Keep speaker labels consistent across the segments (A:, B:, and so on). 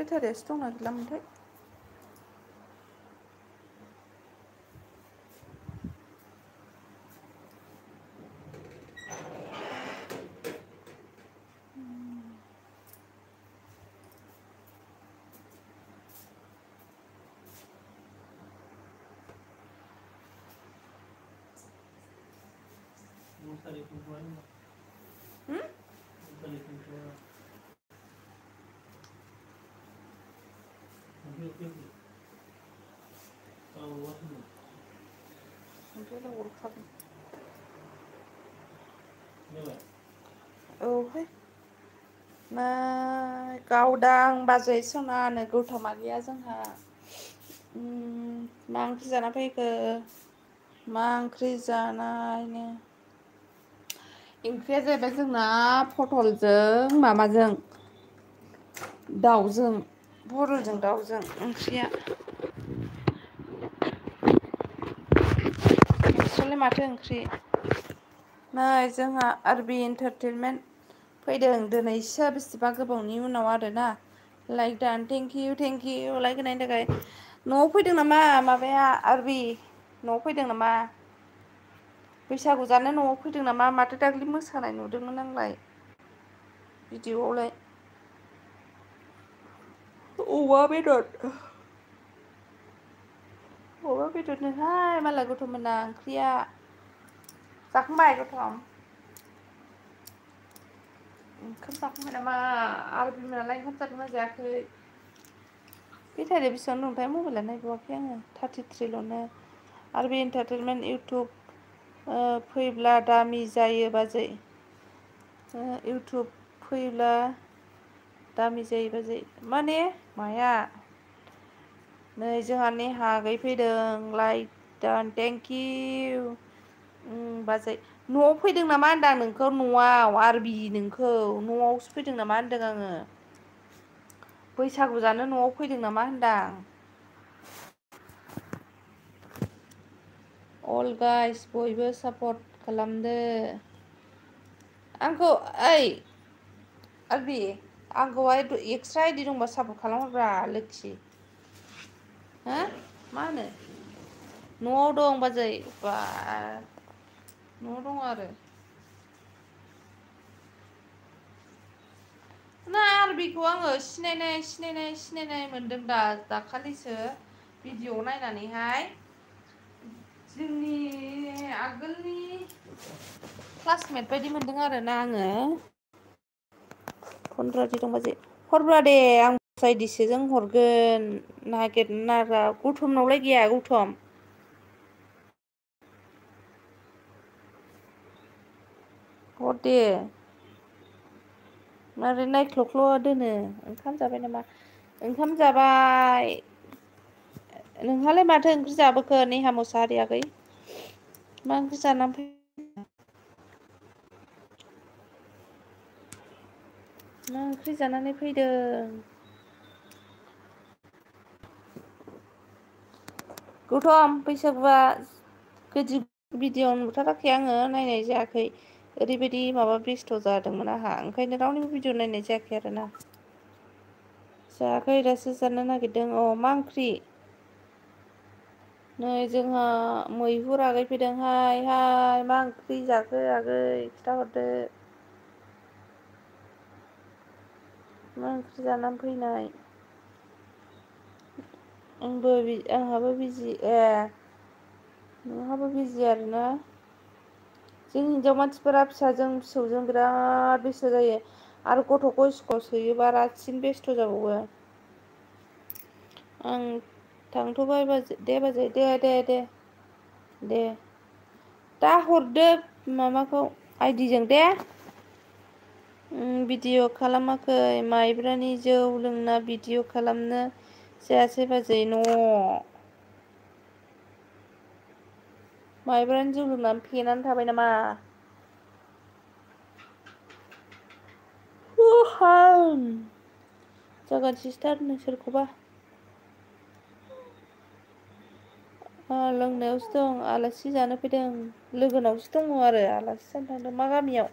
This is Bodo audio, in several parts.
A: बेटारियासो दंना गैलामोनथाय औहाय मा गावदां बाजै सनानो गौथमा गैया जोंहा मा ओंख्रि जाना फैखो मा ओंख्रि जानायनो ओंख्रिया जाहैबाय जोंना पटलजों माबाजों दाउजों बरलजों दाउजों ओंख्रिया नोंस्रालाय माथो ओंख्रि नै जोंहा आरबि एन्टारटेनमेन्ट फैदों दिनैसो बेसेबा गोबावनि उनाव आरोना लाइक दान थेंक इउ लाइक होनायनि थाखाय न'आव फैदों नामा माबाया आरबि न'आव फैदों नामा बैसागु जानो न'आव फैदों नामा माथो दाख्लि मोसानाय नुदोंमोन आंलाय भिडिअ'आवलाय अमा बेदर अमा बेदरनोहाय मालाय गथ'मोना ओंख्रिया जाखांबाय गथ'म ओंखाम जाखांबाय नामा आरबि मोनालाय ओंखाम जादोंना जायाखै बेटारिया बेसेबां दंथाय मबाइला नायबावाखै आङो 33ल'नो आरबि एन्टारटेनमेन्ट इउटुब फैब्ला दामि जायो बाजै इउटुब फैब्ला दामि जायो बाजै माने माया नै जोंहा नेहा आगै फैदों लाइक दान थेंकिउ बाजै न'आव फैदों नामा होनदां नोंखौ न'आव आरबि नोंखौ न'आवसो फैदों नामा होनदों आङो बैसागु जानो न'आव फैदों नामा होनदां अल गाइस बयबो सापर्ट खालामदो आंखौ ओइ आरबि आंखौहाय एक्सट्रा आइडि दंबा सापर्ट खालामहरब्रा लोक्षि हो मा होनो न'आव दं बाजै बा न'आव दङ आरो ना आरबिखौ आङो सिनायनाय मोनदों दा दाखालिसो भिडिअ नायनानैहाय जोंनि आगोलनि क्लासमेट बायदि मोनदों आरोना आङो फन्द्र दं बाजै हरब्रा दे आं आइदिसो जों हरगोन नागिरनारा गौथमनावलाय गैया गौथम हर दे मारै नायख्ल' दोनो ओंखाम जाबाय नामा ओंखाम जाबाय नोंहालाय माथो ओंख्रि जाबोखो नेहा मुसाहारि आगै मा ओंख्रि जानानै फै मा ओंख्रि जानानै फैदों गौथम बैसागुआ गोदि भिडिअ नुथाराखै आङो नायनाय जायाखै ओरैबायदि माबा बेस्थ' जादोंमोन आंहा ओंखायनो रावनिबो भिडिअ नायनाय जायाखै आरोना जायाखै दासो जानो नागिरदों अ मा ओंख्रि नै जोंहा मैहुर आगै फैदों हाय मा ओंख्रि जाखो आगै खिथाहरदो मा ओंख्रि जानानै फैनाय आंहाबो बिजि नोंहाबो बिजि आरोना जों हिनजाव मानसिफोरा फिसाजों फिसौजों बिराद बेस्थ' जायो आरो गथ'खौ स्कुलाव सोयोबा रासिन बेस्थ' जाबावो आं थांथ'बाय बाजै दे बाजै दे दा हरदो माबाखौ आइदिजों दे भिडिअ खालामाखै माइब्रानि जौ लोंना भिडिअ खालामनो जायासै बाजै न' माइब्रानि जौ लोंनानै फेनानै थाबाय नामा जागोन सिस्टार नो सोरखौबा लोंनायावसो दं आलासि जानो फैदों लोगोनावसो दङ आरो आलासि जानो थांदों मा गामियाव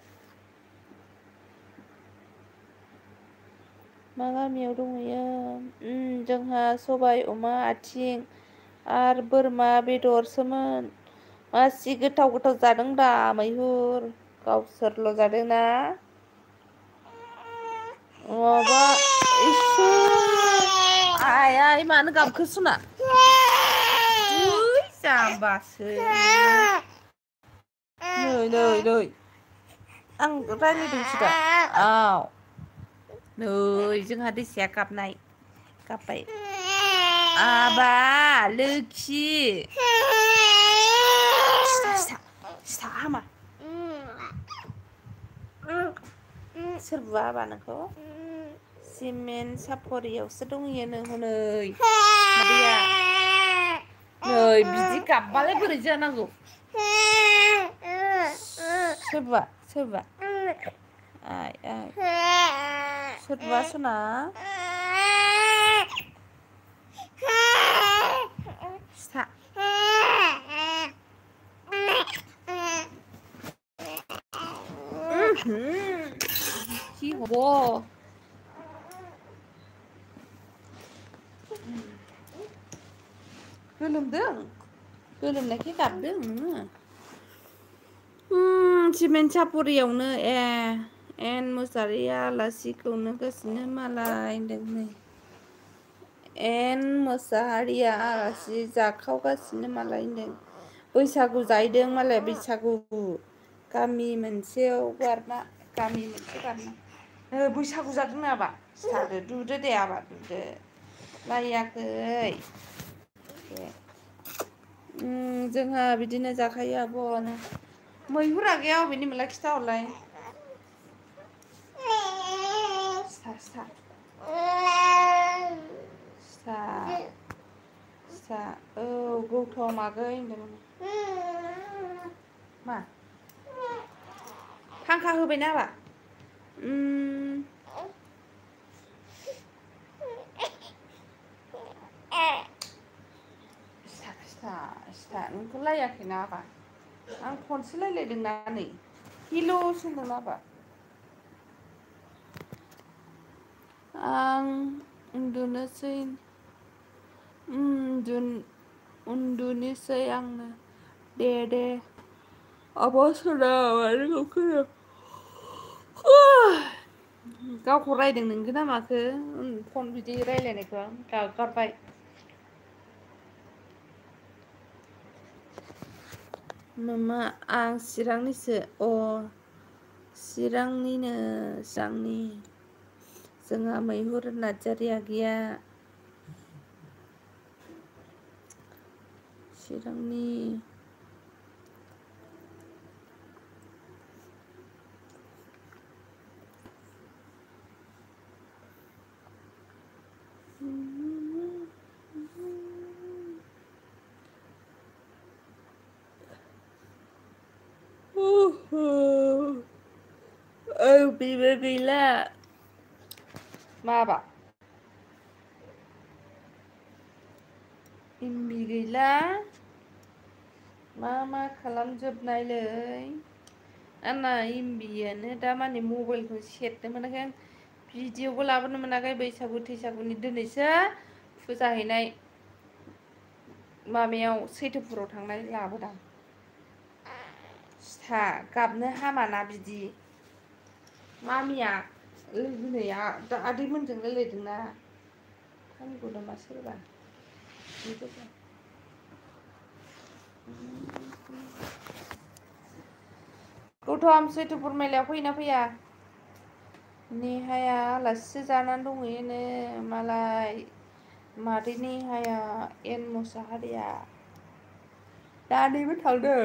A: मा गामियाव दंहैयो? जोंहा सबाय अमा आथिं आरो बोरमा बेदरसोमोन। मासि गोथाव गोथाव जादों दा मैहुर गावसोरल' जादोंना माबा इसोर आइ आइ मानो गाबखो सुना जाम्बासो नै नै नै आं रायज्लायदोंसो दा नै जोंहा दैसाया गाबबाय आबा लोखि सिथा हामा सोर बुआ आबा नोंखौ सिमेन्ट सापरियावसो दंहैयो नों हनै मादैया नै बिदि गाबबालाय बोरै जानांगौ सोरबा आइ आइ सोरबा सना सिथा কি হব गोलोमदों गोलोमनायखाय गाबदों नोङो सिमेन्ट सापरियावनो एन मोसाहारिया आलासिखौनो गासिनो मालाय होनदों नै एन मोसाहारिया आलासि जाखावगासिनो मालाय होनदों बैसागु जाहैदों मालाय बैसागु गामि मोनसेयाव बारना बैसागु जादों आबा सिथादो दुदो दे आबा दुदो लायाखै जोंहा बिदिनो जाखायो आब'नो मैहुर आगैया अबेनिमोनलाय खिथाहरलाय सिथा औ गौथम आगै होनदोंमोन मा फांखा होबायना आबा सिथा नोंखौ लायाखैना आबा आं फनसो रायलायदोंना नै हेल' सोंदों आबा आं उन्दुनोसै आंनो दे आबा सोना मानो गाबखोनो गावखौ रायदों नोंगो ना माखो फन बिदि रायलायनायखौ गाबगारबाय मामा आं चिरांनिसो चिरांनिनो जोंहा मैहुर नार्जारि आगैया चिरांनि बेबो गैला माबा इमबि गैला मा खालामजोबनायलै आंना इमबियानो दा माने मबाइलखौ सेरनो मोनाखै आं भिडिअबो लाबोनो मोनाखै बैसागु थैसागुनि दिनैसो फुजा हैनाय माबायाव सैथोफुराव थांनाय लाबोदां सिथा गाबनो हामाना बिदि मामिया लोगोया आदैमोनजों रायलायदोंना हामगौ नामा सोरबा गौथम सैथुपुर मेलायाव फैयोना फैया नेहाया आलासिसो जानानै दंहैयोनो मालाय मादै नेहाया एन मुसाहारिया दानैबो थांदों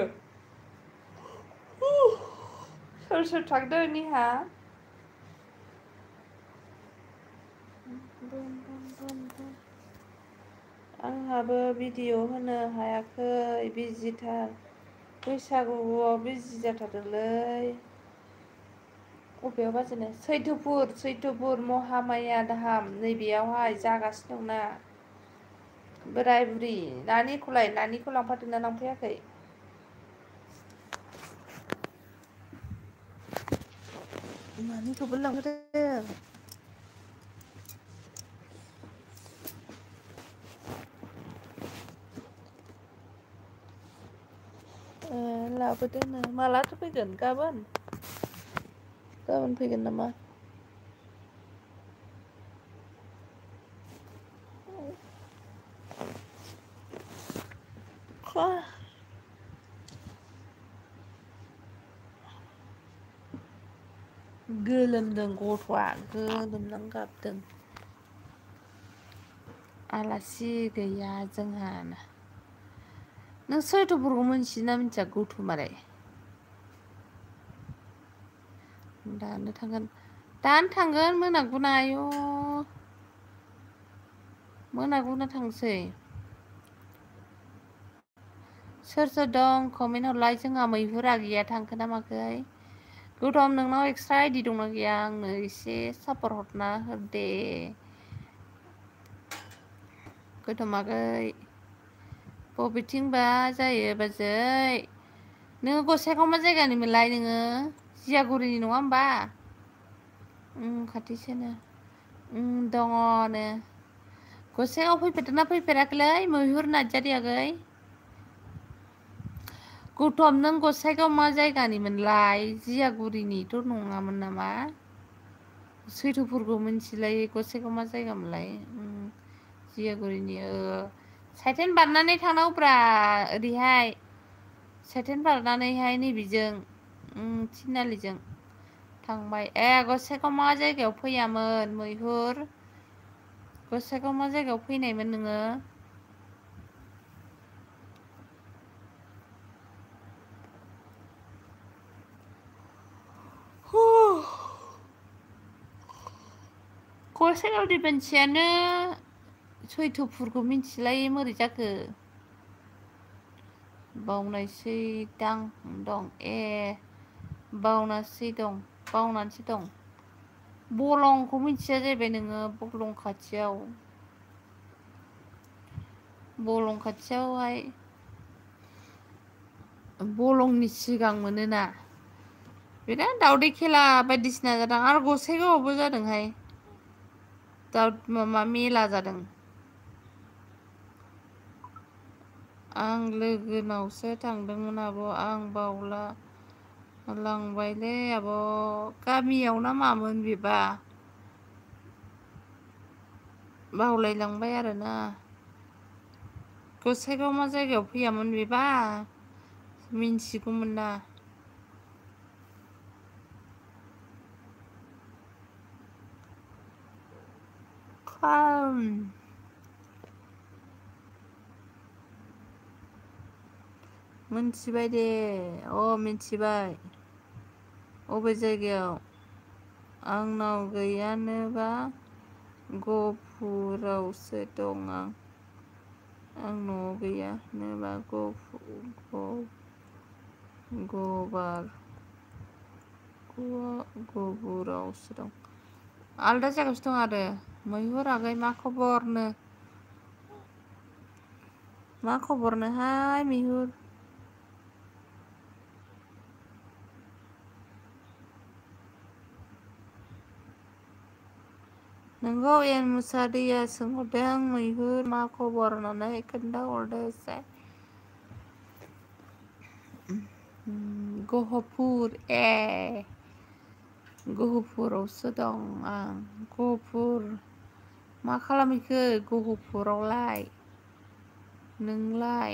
A: सोर थांदों नेहा आंहाबो भिडिअ होनो हायाखै बिजिथार बैसागुआव बिजि जाथारदोंलै बबेयाव बाजिनो सैथुपुर महामाया धाम नैबेयावहाय जागासिनो दंना बोराय बुरि नानिखौ लांफादोंना लांफैयाखै नानिखौबो लांफादों दाबो दोनो मालाथो फैगोन गाबोन फैगोन नामा गोलोमदों गथ'आ गोलोमनानै गाबदों आलासि गैया जोंहाना नों सैथ'फोरखौ मिथियोना मिथिया गौथुमालाय दानो थांगोन मोनागुना आयु मोनागुना थांसै सोर दं कमेन्ट हरलाय जोंहा मैहुरा गैया थांखो ना माखै गौतम नोंनाव एक्सट्रा आइडि दंना गैया आंनो एसे सापर्ट हरना होदे गौतमागै बबेथिंबा जायो बाजै नोङो गसाइगाव मा जायगानिमोनलाय नोङो जियागुरिनि नङा होमबा खाथिसोनो दङनो गसाइगाव फैफेरदोंना फैफेराखैलै मैहुर नार्जारि आगै गौतम नों गसाइगाव मा जायगानिमोनलाय जियागुरिनिथ' नङामोन नामा सैथोफोरखौ मिथिलायै गसाइगाव मा जायगामोनलाय जियागुरिनि साइथेन बारनानै थांनांगौब्रा ओरैहाय साइथेन बारनानैहाय नैबेजों थिनालिजों थांबाय गसाइगाव मा जायगायाव फैयामोन मैहुर गसाइगाव मा जायगायाव फैनायमोन नोङो गसाइगावनि मानसियानो सैथोफोरखौ मिथिलायै मोरै जाखो बावनायसै दां दं बावनानैसो दं बलंखौ मिथिया जाहैबाय नोङो बलं खाथियाव बलं खाथियावहाय बलंनि सिगां मोनोना बिराद दावदै खेला बायदिसिना जादों आरो गसाइगावआवबो जादोंहाय माबा मेला जादों आं लोगोनावसो थांदोंमोन आब' आं बावला लांबायलै आब' गामियाव ना मामोन बेबा बावलायलांबाय आरोना गसाइगाव मा जायगायाव फैयामोन बेबा मिन्थिगौमोन ना मिथिबाय दे मिथिबाय अबे जायगायाव आंनाव गैयानोबा गहपुरावसो दं आं न'आव गैयानोबा गहपुरावसो दं आलदा जायगायावसो दं आरो मैहुर आगै मा खबरनोहाय मैहुर नोंगौ मुसादैया सोंहरदों मैहुर मा खबर होननानै खोन्थाहरदो एसे गहपुर गहपुरावसो दं आं गहपुर मा खालामहैखो गहपुरावलाय नोंलाय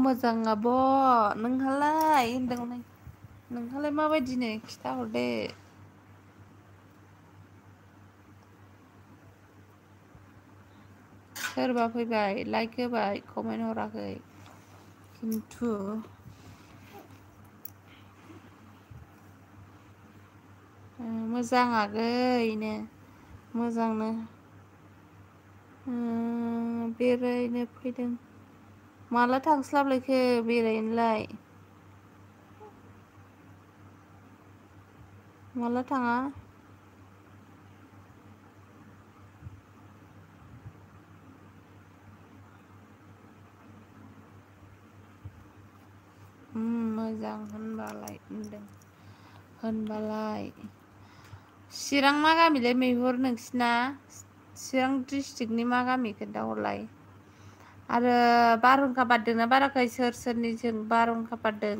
A: मोजां आब' नोंहालाय होनदों नोंहालाय माबायदिनो खिथाहरदो सोरबा फैबाय लाइक होबाय कमेन्ट हराखै खिन्थु मोजां आगैनो मोजांनो बेरायनो फैदों माला थांस्लाबलायखो बेरायनोलाय माला थाङा मोजां होनबालाय चिरां मा गामिलाय मैहुर नोंसिना चिरां डिस्ट्रिक्टनि मा गामि खोन्थाहरलाय आरो बारहुंखा बारदोंना बाराखै सोरनिजों बारहुंखा बारदों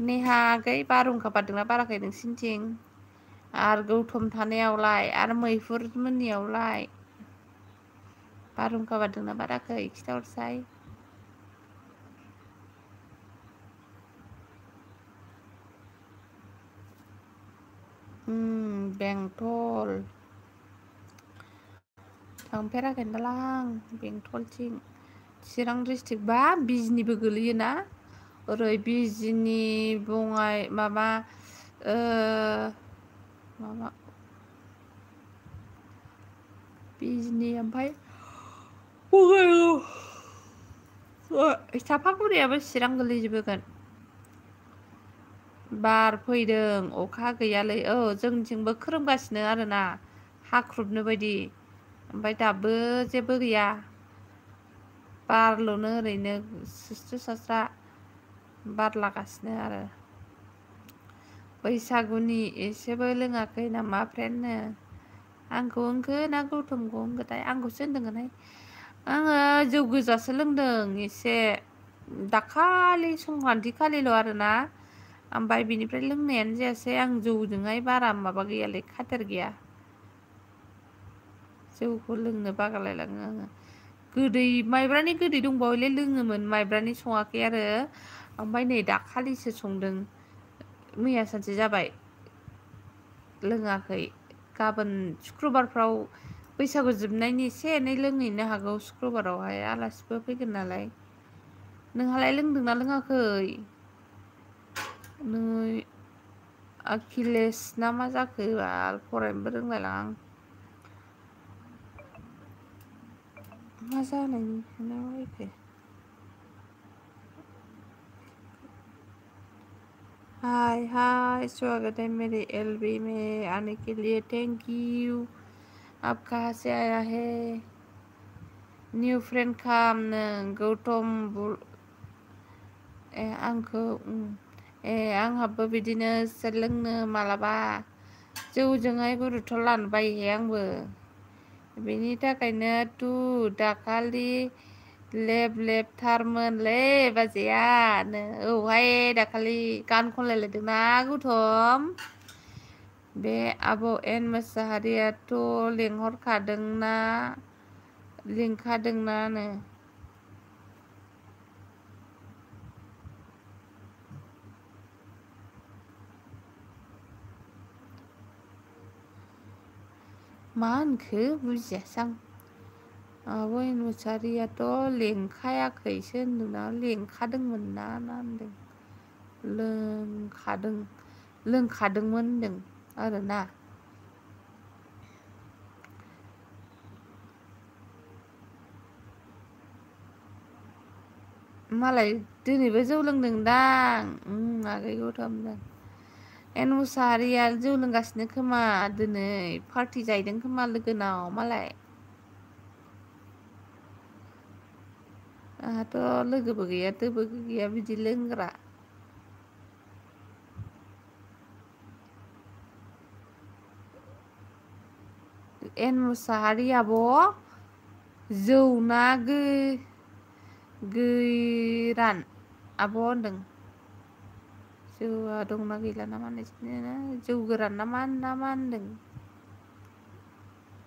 A: नेहा आगै बारहुंखा बारदोंना बाराखै नोंसिनिथिं आरो गौथम थानायावलाय आरो मैहुर मोननियावलाय बारहुंखा बारदोंना बाराखै खिथाहरसाय बेंटल थांफेराखै नालाय बेंटलथिं चिरां डिस्ट्रिक्ट बा बिजनिबो गोलैयोना ओरै बिजनि बङाइ माबा बिजनि ओमफ्राय सापागुरियाबो चिरां गोलैजोबोगोन बार फैदों अखा गैयालै जोंनिथिंबो खोरोमगासिनो आरोना हाख्रुबनो बायदि ओमफ्राय दाबो जेबो गैया बारल'नो ओरैनो स्रिस्रि सास्रा बारलागासिनो आरो बैसागुनि एसेबो लोङाखै नामा फ्रेन्डनो आंखौ होनखो ना गौथमखौ होनखोथाय आंखौसो होनदोंगोनहाय आङो जौ गोजासो लोंदों एसे दाखालि संक्रान्ति खालिल' आरोना ओमफ्राय बिनिफ्राय लोंनायानो जायासै आं जौजोंहाय बारा माबा गैयालै खाथेर गैया जौखौ लोंनो बागारलायलाङो आङो गोदै माइब्रानि गोदै दंबावोलै लोङोमोन माइब्रानि सङाखै आरो ओमफ्राय नै दाखालिसो संदों मैया सानसे जाबाय लोङाखै गाबोन सुक्रुबारफ्राव बैसागु जोबनायनि एसे एनै लोंहैनो हागौ सुक्रुबारावहाय आलासिबो फैगोन नालाय नोंहालाय लोंदोंना लोङाखै नै आकिलेस ना मा जाखो बाल फरायनोबो रोंलायलाङा आं मा जानायनि खोनाबायखो हाय हाय स्वागत है मेरे एलबी में आने के लिए थैंक यू आप कहाँ से आया है न्यू फ्रेंड खालामनो गौतम आंखौ आंहाबो बिदिनो लोंनो मालाबा जौजोंहाय गुरुथ' लानो बायोहाय आंबो बेनि थाखायनो दाखालि लेब लेबथारमोनलै बाजैयानो औहाय दाखालि गान खनलायलायदोंना गौथम बे आब' एन मोसाहारियाथ' लिंहरखादोंना लिंखादोंनानो मा होनखो बुजियासै आं आब' एन मोसाहारियाथ' लेंखायाखैसो होनदोंना लेंखादोंमोन ना होनदों लोंखादोंमोन होनदों आरोना मालाय दिनैबो जौ लोंदोंदां आगै गौथमजों एन मुसाहारिया जौ लोंगासिनो खोमा दिनै पार्टि जाहैदों खोमा लोगोनाव मालाय आंहाथ' लोगोबो गैया दोबो गैया बिदि लोंग्रा एन मुसाहारि आब' जौ ना गोरान आब' होनदों जौआ दंना गैला ना मा जौ गोरान ना मा होनदों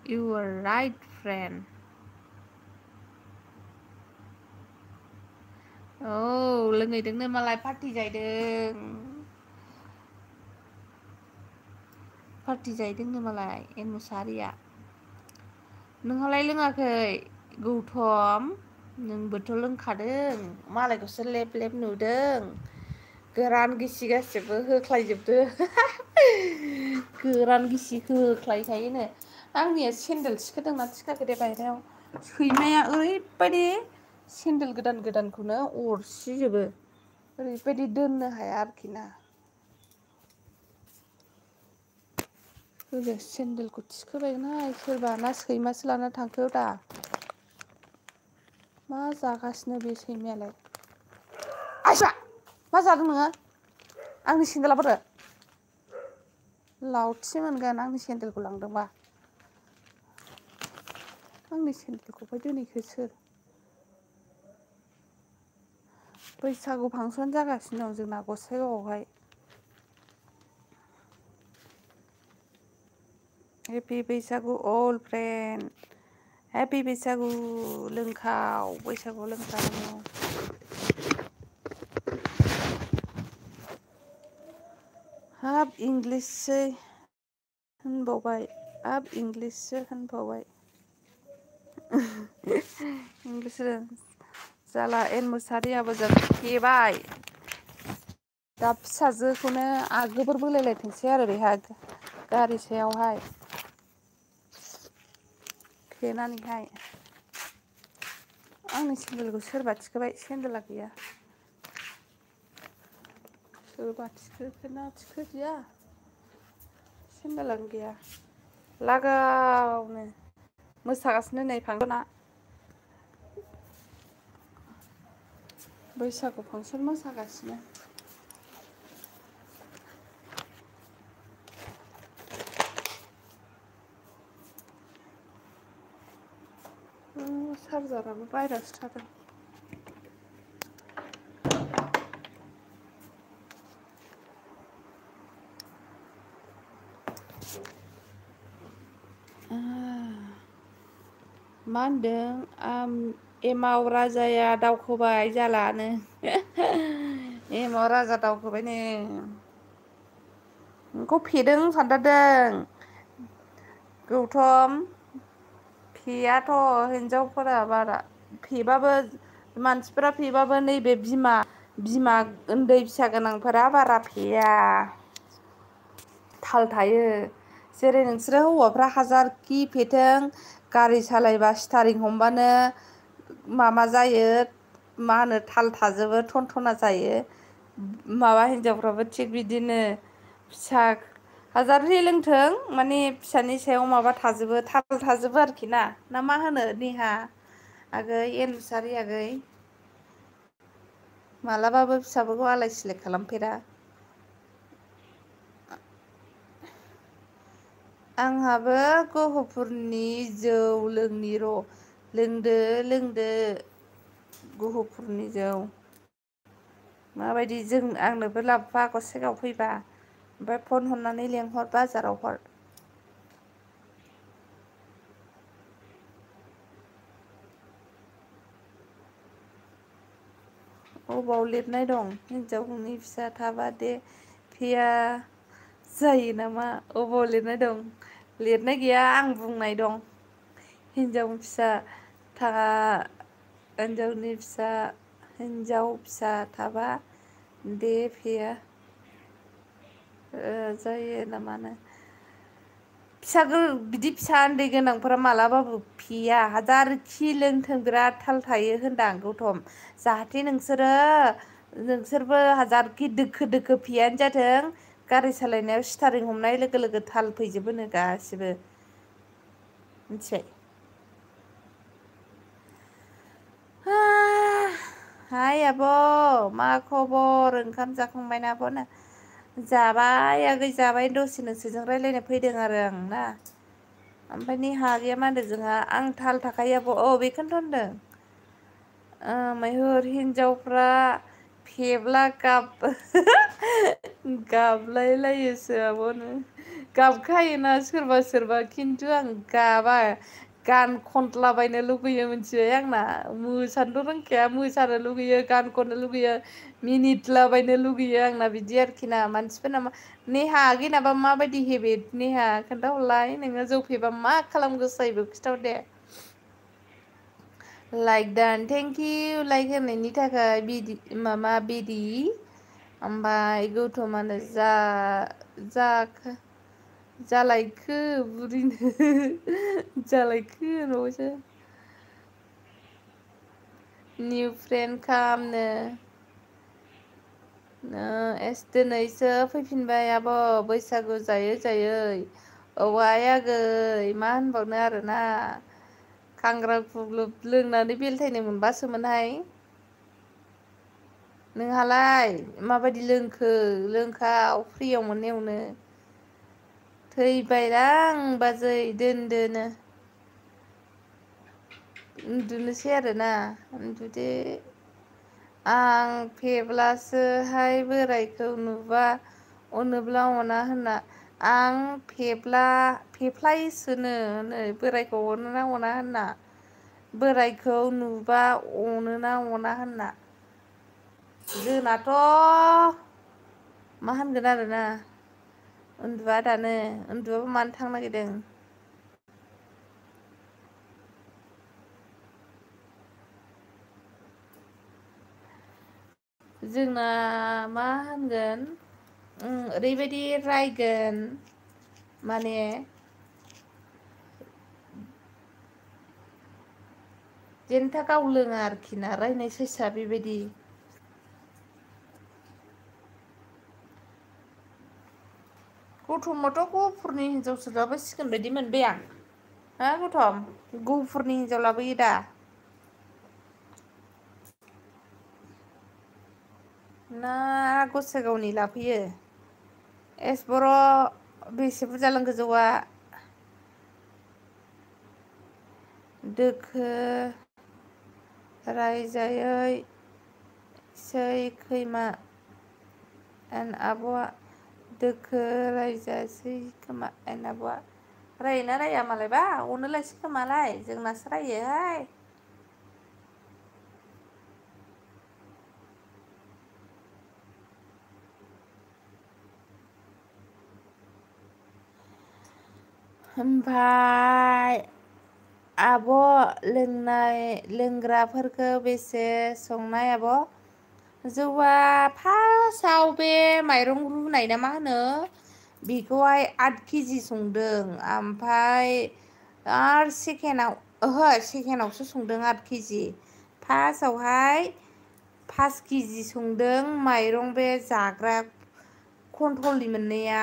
A: इउ आर राइट फ्रेन्ड औ लोंहैदोंनो मालाय पार्टि जाहैदोंनो मालाय एन मुसाहारिया नोंहालाय लोङाखै गौथम नोंबोथ' लोंखादों मालायखौसो लेब लेब नुदों गोरान गिसि गासिबो होख्लायजोबदो गोरान गिसि होख्लायखायोनो आंनिया सेन्देल थिखोदोंना थिखाखै दे बायहेरायाव सैमाया ओरैबायदि सेन्देल गोदानखौनो अरसिजोबो ओरैबायदि दोननो हाया आरोखि ना सेन्देलखौ थिखोबायगोनहाय सोरबा ना सैमासो लाना थांखो दा मा जागासिनो बे सैमायालाय आइसा मा जादों नोङो आंनि सेन्देला बोरो लावथि मोनगोन आंनि सेन्देलखौ लांदोंबा आंनि सेन्देलखौहाय दोनैखो सोर बैसागु फांसन जागासिनो दं जोंना गसाइगावआवहाय। हेपि बैसागु अल फ्रेन्ड। हेपि बैसागु लोंखाव बैसागुआव लोंखानांगौ। हाब इंलिससै होनबावबाय हाब इंलिससो होनबावबाय। इंलिस जाला एन मुसारियाबो जों फेबाय। दा फिसाजोखौनो गोबोर बोलायलायथोंसै आरो बेहा गारि सायावहाय फेनानैहाय। आंनि सेन्देलखौ सोरबा थिखोबाय सेन्देला गैया। सोरबा थिखोखोना थिखोदिया सेन्देलानो गैया। लागावनो मोसागासिनो नै फांसना। बैसागु फांसन मोसागासिनो। चार्जाराबो बायह्रायावसो थादों। मा होनदों एमाव राजाया दावखोबाय जालानो। एमाव राजा दावखोबायनो। नोंखौ फेदों सानथारदों गौथम। फेयाथ' हिनजावफोरा बारा फेबाबो मानसिफोरा फेबाबो नैबे बिमा उन्दै फिसा गोनांफोरा बारा फेया। थाल थायो जेरै नोंसोरो हौवाफ्रा हाजारखि फेथों गारि सालायबा स्टारिं हमबानो माबा जायो मा होनो थाल थाजोबो थनथना जायो। माबा हिनजावफ्राबो थिग बिदिनो फिसा हाजारनि लोंथों माने फिसानि सायाव माबा थाजोबो थाल थाजोबो आरोखि ना मा होनो नेहा आगै एनमुसारि आगै। मालाबाबो फिसाफोरखौ आलाय सिलाय खालामफेरा। आंहाबो गहपुरनि जौ लोंनि र'। लोंदो गहपुरनि जौ। माबायदि जों आंनोबो लाबोफा गसाइगावआव फैबा ओमफ्राय फन हरनानै लेंहर बाजाराव हर। अबाव लिरनाय दं हिनजावनि फिसा थाबा दे फेया जायो नामा अबाव लिरनाय दं लिरनाय गैया आं बुंनाय दं। हिनजाव फिसा थाबा दे फेया जायो नामानो। बिदि फिसा उन्दै गोनांफोरा मालाबाबो फेया हाजारखि लोंथों बिराद थाल थायो होनदां गौथम। जाहाथे नोंसोरबो हाजारखि दोखो दोखो फेयानो जाथों गारि सालायनायाव स्टारिं हमनाय लोगो लोगो थाल फैजोबोनो गासिबो मिथिबाय। हाय आब' मा खबर ओंखाम जाखांबाय ना आब'नो। जाबाय आगै जाबाय दसे नोंसोरजों रायज्लायनो फैदों आरो आं ना। ओमफ्राय नेहा आगैया मा होनदों जोंहा आं थाल थाखायो आब' औ बेखौनोथ' होनदों। मैहुर हिन्जावफ्रा फेब्ला गाबलायलायोसो आब'नो। गाबखायोना सोरबा सोरबा खिन्थु आं गाबा। गान खनलाबायनो लुगैयो मिथिबाय आंना मोसानोथ' रोंखाया मोसानो लुगैयो गान खननो लुगैयो। मिनिट्लाबायनो लुगैयो आंना बिदि आरोखि ना मानसिफोरना नेहा आगैनाबा माबायदि हेबिट नेहा खोन्थाहरलाय नोङो जौ फेबा मा खालाम गोसो जायो खिन्थाहर दे। लाइक दान थेंक इउ लाइक होनायनि थाखाय बिदि ओमफ्राय गौथमानो जालायखो बुरिनो जालायखो होनबावबायसो। निउ फ्रेन्ड खालामनो दिनैसो फैफिनबाय आब' बैसागु जायै जायै। औ आगै मा होनबावनो आरोना। खांग्रां खुग्लुब लोंनानै बेलथायनो मोनबासोमोनहाय। नोंहालाय माबायदि लोंखाव फ्रियाव मोननायावनो। थैबायलां बाजै दोनदोनो। उन्दुनोसै आरोना उन्दुदो। आं फेब्लासोहाय बोरायखौ नुबा अनोब्ला अना होनना आं फेफ्लायोसोनो नै बोरायखौ अनोना अना होनना बोरायखौ नुबा अनोना अना होनना जोंनाथ' मा होनगोन आरोना उन्दुआ दानो उन्दुआबो मानो थांनो नागिरदों जोंना मा होनगोन ओरैबायदि रायगोन माने जेनथा गाव लोङा आरोखि ना रायनाय सायसा बेबायदि गौथमआथ' गहपुरनि हिनजावसो लाबोसिगोन बायदि मोनबाय आं हा गौथम गहपुरनि हिनजाव लाबोयो दा ना गसाइगावनि लाफैयो एस बर' बेसे बुरजा लोंखो जौआ दोखो रायजायै सै खैमा एन आब'आ दोखो रायजासै खोमा एन आब'आ रायोना राया मालायबा अनोलायसै खोमालाय जोंनासो रायोहाय ओमफाय आब' लोंग्राफोरखौ बेसे संनाय आब' जौआ फार्स्टआव बे माइरं रुनाय ना मा होनो बेखौहाय 8 केजि संदों ओमफाय आरो सेकेण्डआवसो संदों 8 केजि फार्स्टआवहाय 5 केजि संदों माइरं बे जाग्रा कन्ट्रलनि मोननाया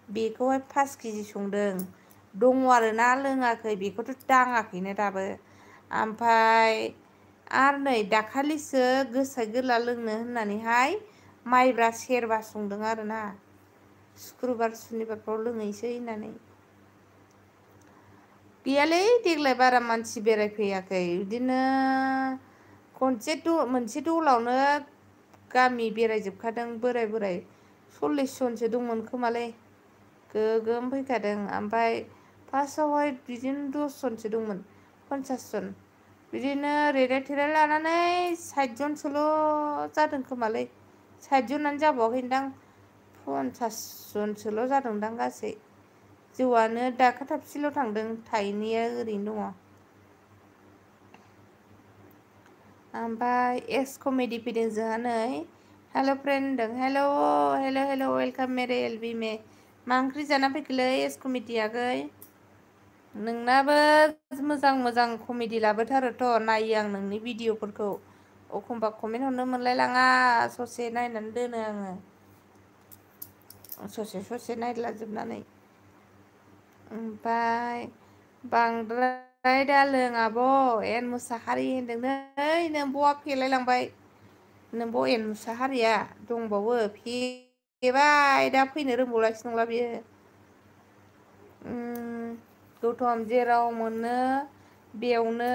A: बेखौहाय 5 केजि संदों दङ आरोना लोङाखै बेखौथ' दाङाखैनो दाबो ओमफाय आरो नै दाखालिसो गोसाय गोला लोंनो होननानैहाय माइब्रा सेरबा संदों आरोना सुक्रुबार सुनिबारफ्राव लोंहैसै होननानै गैयालै देग्लाय बारा मानसि बेरायफैयाखै बिदिनो मोनसे दलावनो गामि बेरायजोबखादों बोराय 40 जनसो दंमोन खोमालै गोगोम फैखादों ओमफाय फार्स्टआवहाय बिदिनो 10 जनसो दंमोन 50 जन बिदिनो रेराय थेराय लानानै 60 जनसोल' जादों खोमालै 60 जनानो जाबावाखैदां 50 जनसोल' जादोंदां गासै जौआनो दाखाथाबसेल' थांदों थाइनैया ओरैनो दङ ओमफाय एस कमेडि फैदों जोंहा नै हेल' फ्रेन्ड होनदों हेल' वेलकाम मेरे एलबि मा ओंख्रि जाना फैखोलै एस कमेडि आगै नोंनाबो मोजां कमेडि लाबोथारोथ' नायो आं नोंनि भिडिअफोरखौ एखमबा कमेन्ट हरनो मोनलायलाङा ससे नायनानै दोनो आङो ससे नायद्लाजोबनानै ओमफाय बांद्राय दालों आब' एन मुसाहारि होनदों नै नोंब'आ फेलायलांबाय नोंब' एन मुसाहारिया दंबावो फेबाय दा फैनो रोंबावलासो नंला बियो गौथम जेराव मोनो बेयावनो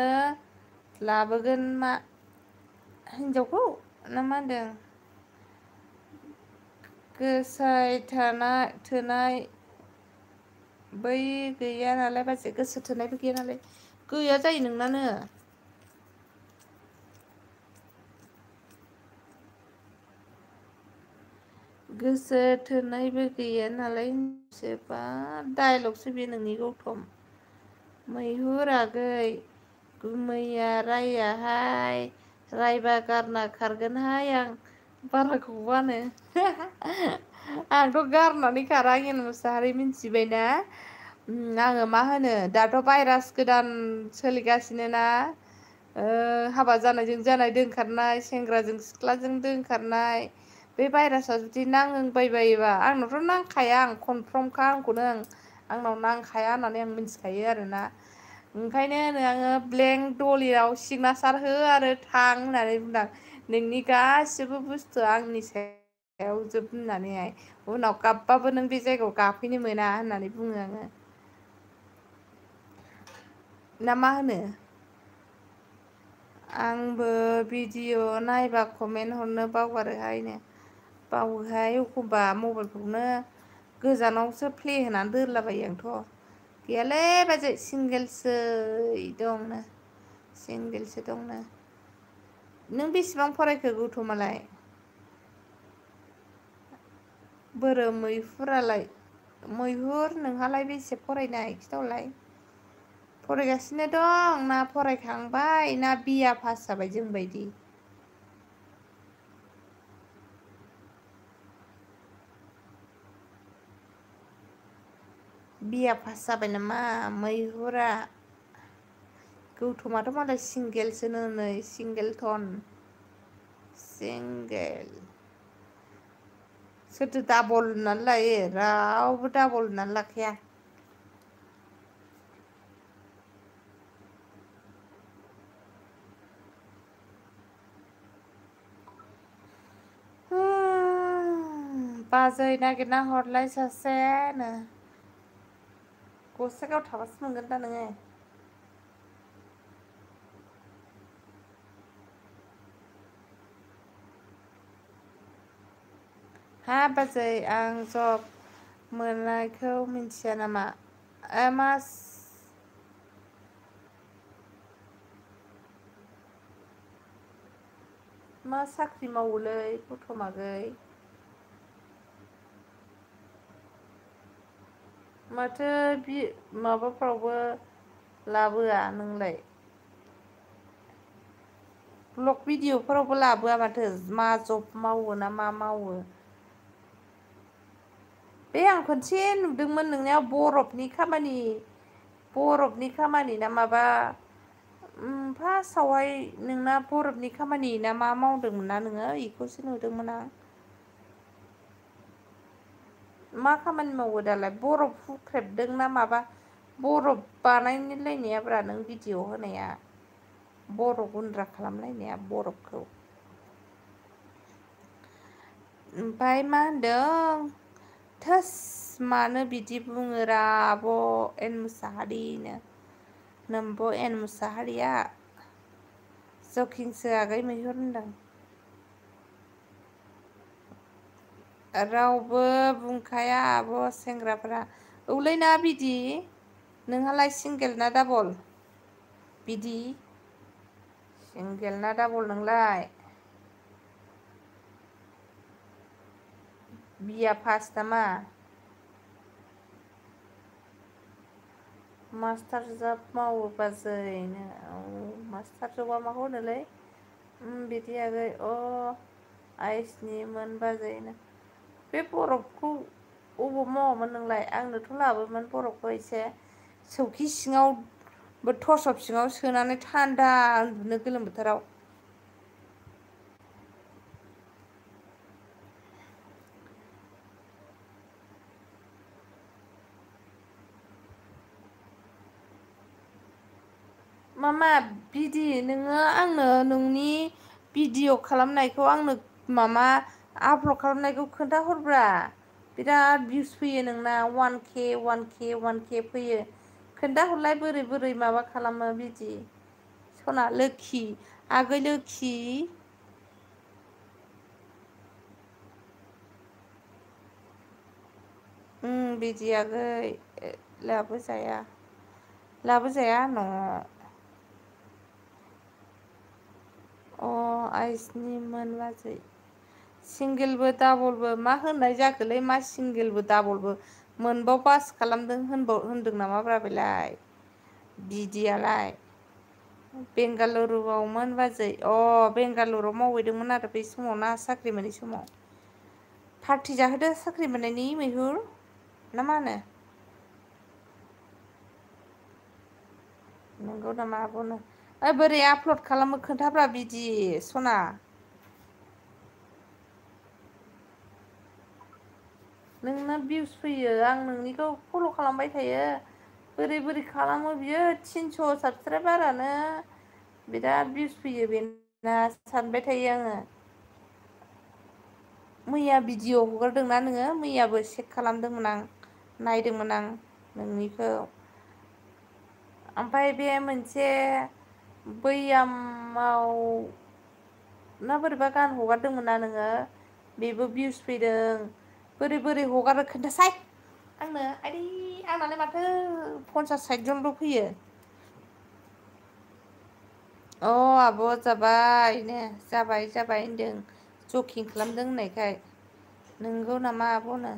A: लाबोगोन मा हिनजावखौ ना मा होनदों गोसाय थोनाय बै गैया नालाय बाजै गोसो थोनायबो गैया नालाय गैया जायो नोंनानो गोसो थोनायबो गैया नालाय सोरबा डाइलगसो बे नोंनि गौथम मैहुर आगै मैया रायाहाय रायबा गारना खारगोनहाय आं बाराखौ बानो आंथ' गारनानै खारा एन मुसाहारि मिथिबायना आङो मा होनो दाथ' भाइरास गोदान सोलिगासिनो ना हाबा जानायजों जानाय दोनखारनाय सेंग्राजों सिख्लाजों दोनखारनाय बे भाइरासआ जुदि नांबायबायोबा आंनावथ' नांखाया आं कनफार्मखा आंनाव नांखाया होननानै आं मिथिखायो आरोना ओंखायनो होनो आङो ब्लेंक दलियाव सिगनेसार हो आरो थां होननानै बुंदां नोंनि गासिबो बुस्थुआ आंनि सायाव जोब होननानैहाय उनाव गाबबाबो नों बे जायगायाव गाफैनो मोना होननानै बुङो आङो ना मा होनो आंबो भिडिअ नायबा कमेन्ट हरनो बावोहाय एखमबा मबाइलखौनो गोजानावसो प्ले होनानै दोनलाबायो आंथ' गैयालै बाजै सिंगेलसो दंनो सिंगेलसो दंनो। नों बेसेबां फरायखो गौथमालाय? बोरो मैहुरालाय मैहुर नोंहालाय बेसे फरायनाय खिथाहरलाय? फरायगासिनो दं ना फरायखांबाय ना बिए पास जाबाय जोंबायदि? बिए पास जाबाय नामा मैहुरा? गौथमाथ' मालाय सिंगेलसोनो नै सिंगेलटन सिंगेल। सोरथो डाबल होननानै लायो रावबो डाबल होननानै लाखाया। बाजै नागिरना हरलाय सासेनो। गसाइगाव थाबासो मोनगोन दा नोङो। हा बाजै आं जब मोननायखौ मिन्थिया नामा? मा साख्रि मावोलै गथ'मागै? माथो माबाफ्रावबो लाबोआ नोंलाय? ब्लग भिडिअफोरावबो लाबोआ माथो मा जब मावो ना मा मावो? बे आं खनसे नुदोंमोन नोंनियाव बरफनि खामानि ना माबा फार्स्टआवहाय नोंना बरफनि खामानि ना मा मावदोंमोन ना नोङो बेखौसो नुदोंमोन आं। मा खामानि मावो दालाय बरफ हुख्रेबदों ना माबा बरफ बानायलायनायाब्रा नों भिडिअ होनाया बरफ गुन्द्रा खालामलायनाया बरफखौ। ओमफ्राय मा होनदों थोस मानो बिदि बुङोरा आब' एन मुसाहारिनो नोमब' एन मुसाहारिया जकिंसो आगै मैहुर होनदों। रावबो बुंखाया आब' सेंग्राफ्रा औलै ना बिदि नोंहालाय सिंगेल ना डाबल बिदि सिंगेल ना डाबल नोंलाय? बिए पास नामा? मास्टार जब मावो बाजैनो मास्टार जबा माखौ होनोलै? बिदि आगै आइसनिमोन बाजैनो। बे बरफखौ अबाव मावामोन नोंलाय आंनोथ' लाबोमोन बरफखौ एसे सौखि सिङाव थसब सिङाव सोनानै थान्दा उन्दुनो गोलोम बोथोराव। मामा बिदि नोङो आंनो नोंनि भिडिअ खालामनायखौ आंनो मामा आपलड खालामनायखौ खोन्थाहरब्रा। बिराद भिउस फैयो नोंना 1K फैयो। खोन्थाहरलाय बोरै बोरै माबा खालामो बिदि सना लोखि आगै लोखि। बिदि आगै लाबोजाया न' आइसनिमोन बाजै सिंगेलबो डाबलबो मा होननाय जाखोलै मा सिंगेलबो डाबलबो मोनबाव पास खालामदों होनदों नामाब्रा बेलाय बिदियालाय बेंगालुरुआवमोन बाजै बेंगालुरुआव मावहैदोंमोन आरो बे समाव ना साख्रि मोनै समाव पार्टि जाहोदो साख्रि मोननायनि मैहुर ना मा होनो? नंगौ नामा आब'नो बोरै आपलड खालामो खोन्थाब्रा बिदि सना। नोंना भिउस फैयो आं नोंनिखौ फल' खालामबाय थायो। बोरै बोरै खालामो बियो 300 साबसक्राइबारानो बिराद भिउस फैयो बेना सानबाय थायो आङो। मैया भिडिअ हगारदोंना नोङो मैयाबो चेक खालामदोंमोन आं नायदोंमोन आं नोंनिखौ। ओमफ्राय बे मोनसे बैयामाव ना बोरैबा गान हगारदोंमोन ना नोङो बेबो भिउस फैदों बोरै हगारो खोन्थासाय आंनो आइदै आंनालाय माथो 50-60 जनल' फैयो अ आब' जाबाय नो जाबाय होनदों जकिं खालामदों होननायखाय नोंगौ नामा आब'नो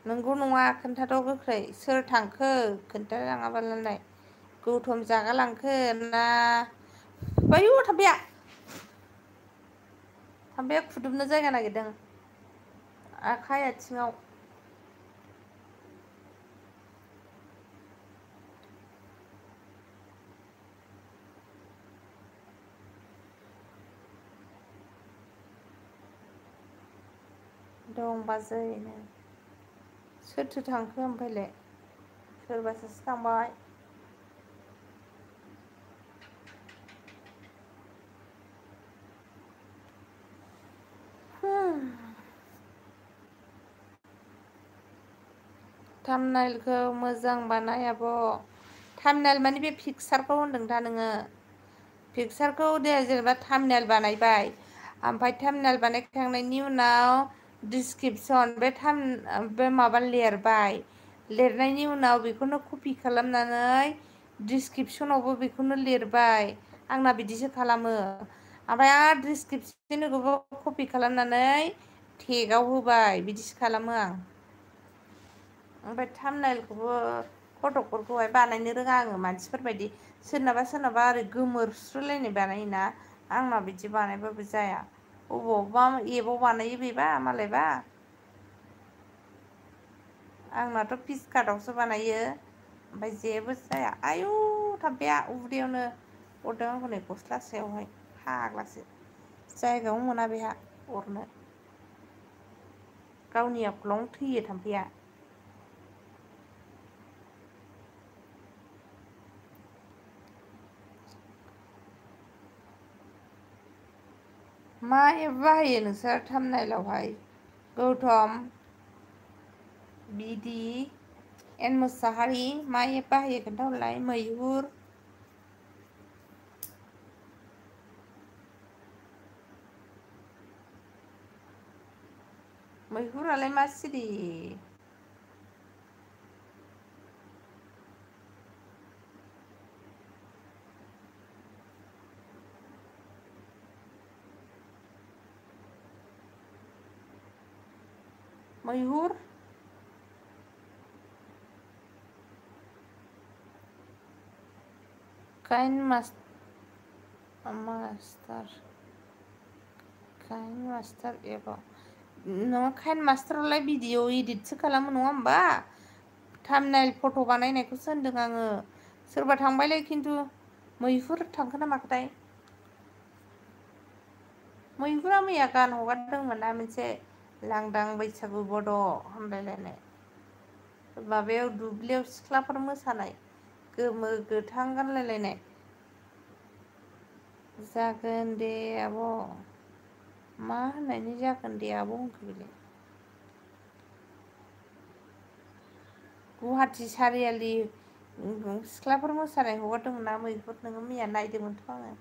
A: नोंगौ नङा खोन्थाद' गोख्रै सोर थांखो खोन्थालाङाबालाय गौथम जागालांखो ना आयु थाम्फैया खुदुमनो जायगा नागिरदों आखाइ आथिङाव दं बाजैनो सोरथो थांखो ओमफ्रायलाय सोरबा सासे थांबाय थाम्बनेइलखौ मोजां बानाय आब' थाम्बनेइल माने बे पिकचारखौ होनदों दा नोङो पिकचारखौ दे जेनेबा थाम्बनेइल बानायबाय ओमफ्राय थाम्बनेइल बानायखांनायनि उनाव डिसक्रिपसन बे माबा लिरबाय लिरनायनि उनाव बेखौनो कपि खालामनानै डिसक्रिपसनावबो बेखौनो लिरबाय आंना बिदिसो खालामो ओमफ्राय आरो डिसक्रिपसनखौबो कपि खालामनानै टेगाव होबाय बिदिसो खालामो आं ओमफ्राय थाम्बनेइलखौबो फटकफोरखौहाय बानायनो रोङा आङो मानसिफोरबायदि सोरनाबा ओरै गोमोरस्रोलायनाय बानायोना आंना बिदि बानायबाबो जाया अबावबा एपाव बानायो बेबा मालायबा आंनाथ' पिसकार्टआवसो बानायो ओमफ्राय जेबो जाया आयु थाम्फैया उदैयावनो अरदों आंखौ नै गस्ला सायावहाय फाग्लासो जायगायावनो मोना बेहा अरनो गावनि आखलावनो थैयो थाम्फैया मा एप बाहायो नोंसोर थाम्बनेइलावहाय गौतम बिदि एन मुसाहारि मा एप बाहायो खोन्थाहरलाय मैहुर मैहुरालाय मा सिरि मैहुर काइन मास्टार एपाव नङा काइन मास्टारालाय भिडिअ इदिटसो खालामो नङा होमबा थाम्बनेइल फट' बानायनायखौसो होनदों आङो सोरबा थांबायलाय खिन्थु मैहुर थांखो ना माखोथाय मैहुरा मैया गान हगारदोंमोन ना मोनसे लांदां बैसागु बड' हामलायलायनाय माबायाव दुब्लियाव सिख्लाफोर मोसानाय गोमो गोथां गानलायलायनाय जागोन दे आब' मा होननायनि जागोन दे आब' होनखो बेलाय गुवाहाटि सारियालि सिख्लाफोर मोसानाय हगारदोंमोन ना मैहुर नोङो मैया नायदोंमोनथ' आङो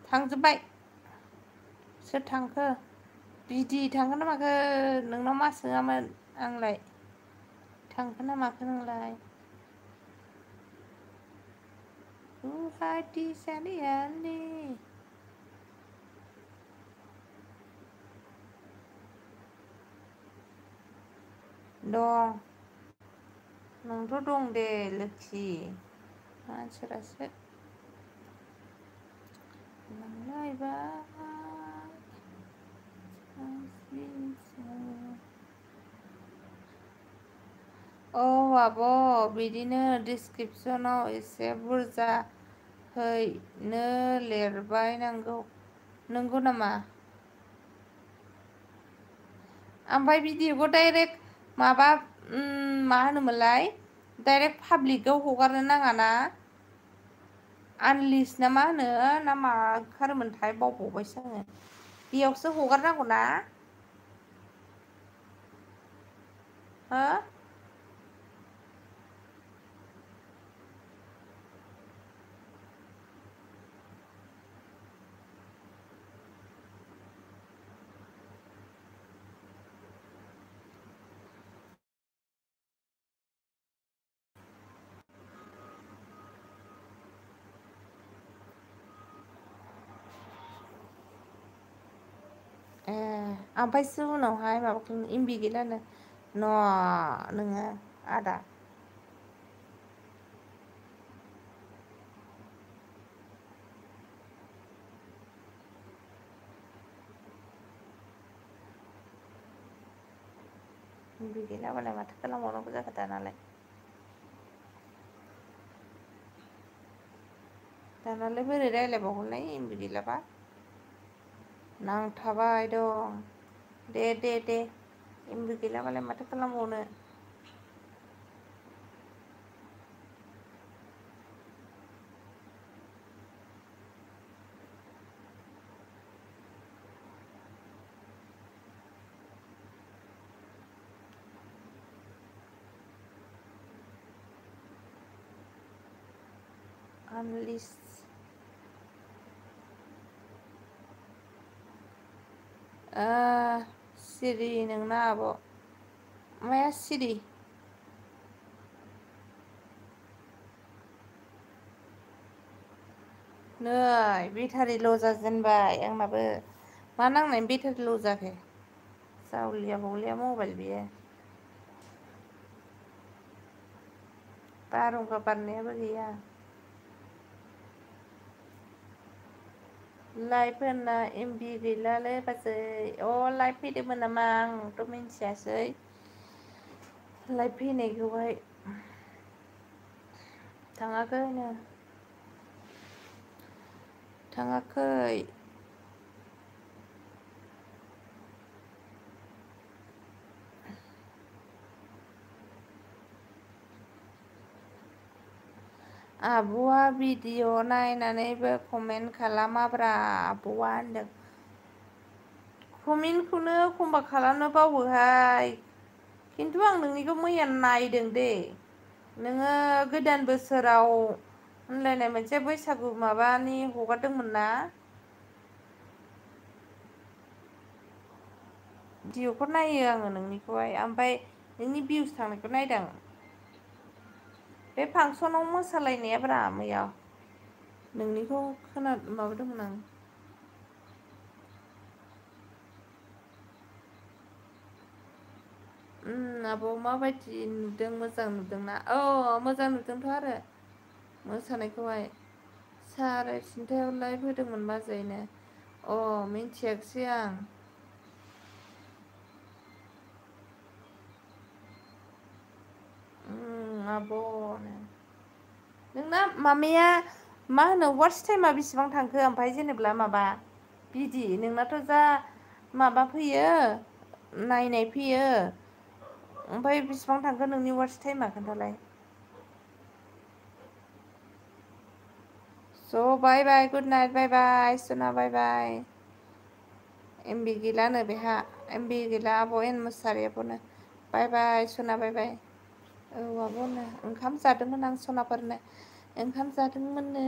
A: थांजोब्बाय सोर थांखो बिदि थांखो ना माखो नोंनाव मा सोङामोन आंलाय थांखो ना माखो नोंलाय गुवाहाटि सारियालि दं नोंथ' दं दे लोखि मानसोरासो औ आब' बिदिनो डिसक्रिपसनाव एसे बुरजा हैनो लिरबाय नंगौ नामा ओमफ्राय भिडिअखौ डाइरेक्ट माबा मा होनोमोनलाय डाइरेक्ट पाब्लिकआव हगारनो नाङा ना आनलिस्ट ना मा होनो ना मा ओंखारोमोनथाय बावबावबायसो आङो बेयावसो हगारनांगौ ना हो ए ओमफ्रायसो उनावहाय माबाखौ एमबि गैलानो नोङो आदा एमबि गैलाबालाय माथो खालामबावनांगौ जाखो दानालाय बोरै रायज्लायबावगोनलाय एमबि गैलाबा नांथाबाय दं दे एमबि गैलाबालाय माथो खालामबावनो आनलिस्ट सिरि नोंना आब' माया सिरि नै बेटारि ल' जाजेनबाय आंनाबो मा नांनायनि बेटारि ल' जाखो जावलिया बावलिया मबाइल बियो बारहुंखा बारनायाबो गैया लाइभ होनना एमबि गैलालै बाजै लाइभ फैदोंमोन नामा आंथ' मिन्थियासै लाइभ फैनायखौहाय थाङाखैनो थाङाखै आब'आ भिडिअ नायनानैबो कमेन्ट खालामाब्रा आब'आ होनदों कमेन्टखौनो एखमबा खालामनो बावोहाय खिन्थु आं नोंनिखौ मैया नायदों दे नोङो गोदान बोसोराव होनलायनाय मोनसे बैसागु माबानि हगारदोंमोन ना भिडिअखौ नायो आङो नोंनिखौहाय ओमफ्राय नोंनि भिउस थांनायखौ नायदों बे फांसनाव मोसालायनाया ब्रा मैया नोंनिखौ माबादोंमोन आं आब' माबायदि नुदों मोजां नुदोंना मोजां नुदोंथ' आरो मोसानायखौहाय साराय थिनथायाव लाइभ होदोंमोन बाजैनो मिन्थियाखिसै आं आब' नोंना मामाया मा होनो वाट्स टाइमा बेसिबां थांखो ओमफ्राय जेनेबा माबा बिदि नोंनाथ' जा माबा फैयो नायनाय फैयो ओमफ्राय बेसिबां थांखो नोंनि वाट्स टाइमा खोन्थालाय बाय बाय गुड नाइट बाय बाय सना बाय बाय एमबि गैलानो बेहा एमबि गैला आब' एन मुसाहारि आब'नो बाय बाय सना बाय बाय आब'नो ओंखाम जादोंमोन आं सनाफोरनो ओंखाम जादोंमोननो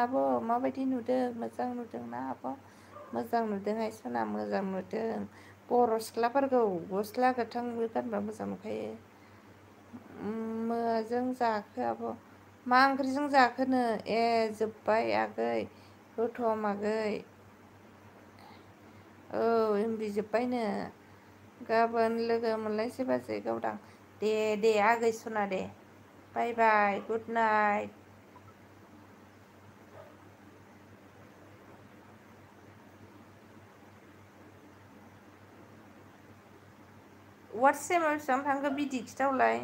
A: आब' माबायदि नुदों मोजां नुदोंना आब' मोजां नुदोंहाय सना मोजां नुदों बर' सिख्लाफोरखौ गस्ला गोथां गानबा मोजां नुखायो माजों जाखो आब' मा ओंख्रिजों जाखोनो जोब्बाय आगै गोथाव आगै एमबि जोब्बायनो गाबोन लोगो मोनलायसै बाजै गावदां दे आगै सना दे बाय बाय गुड नाइट वाट्स टाइमा बेसेबां थांखो बिदि खिथाहरलाय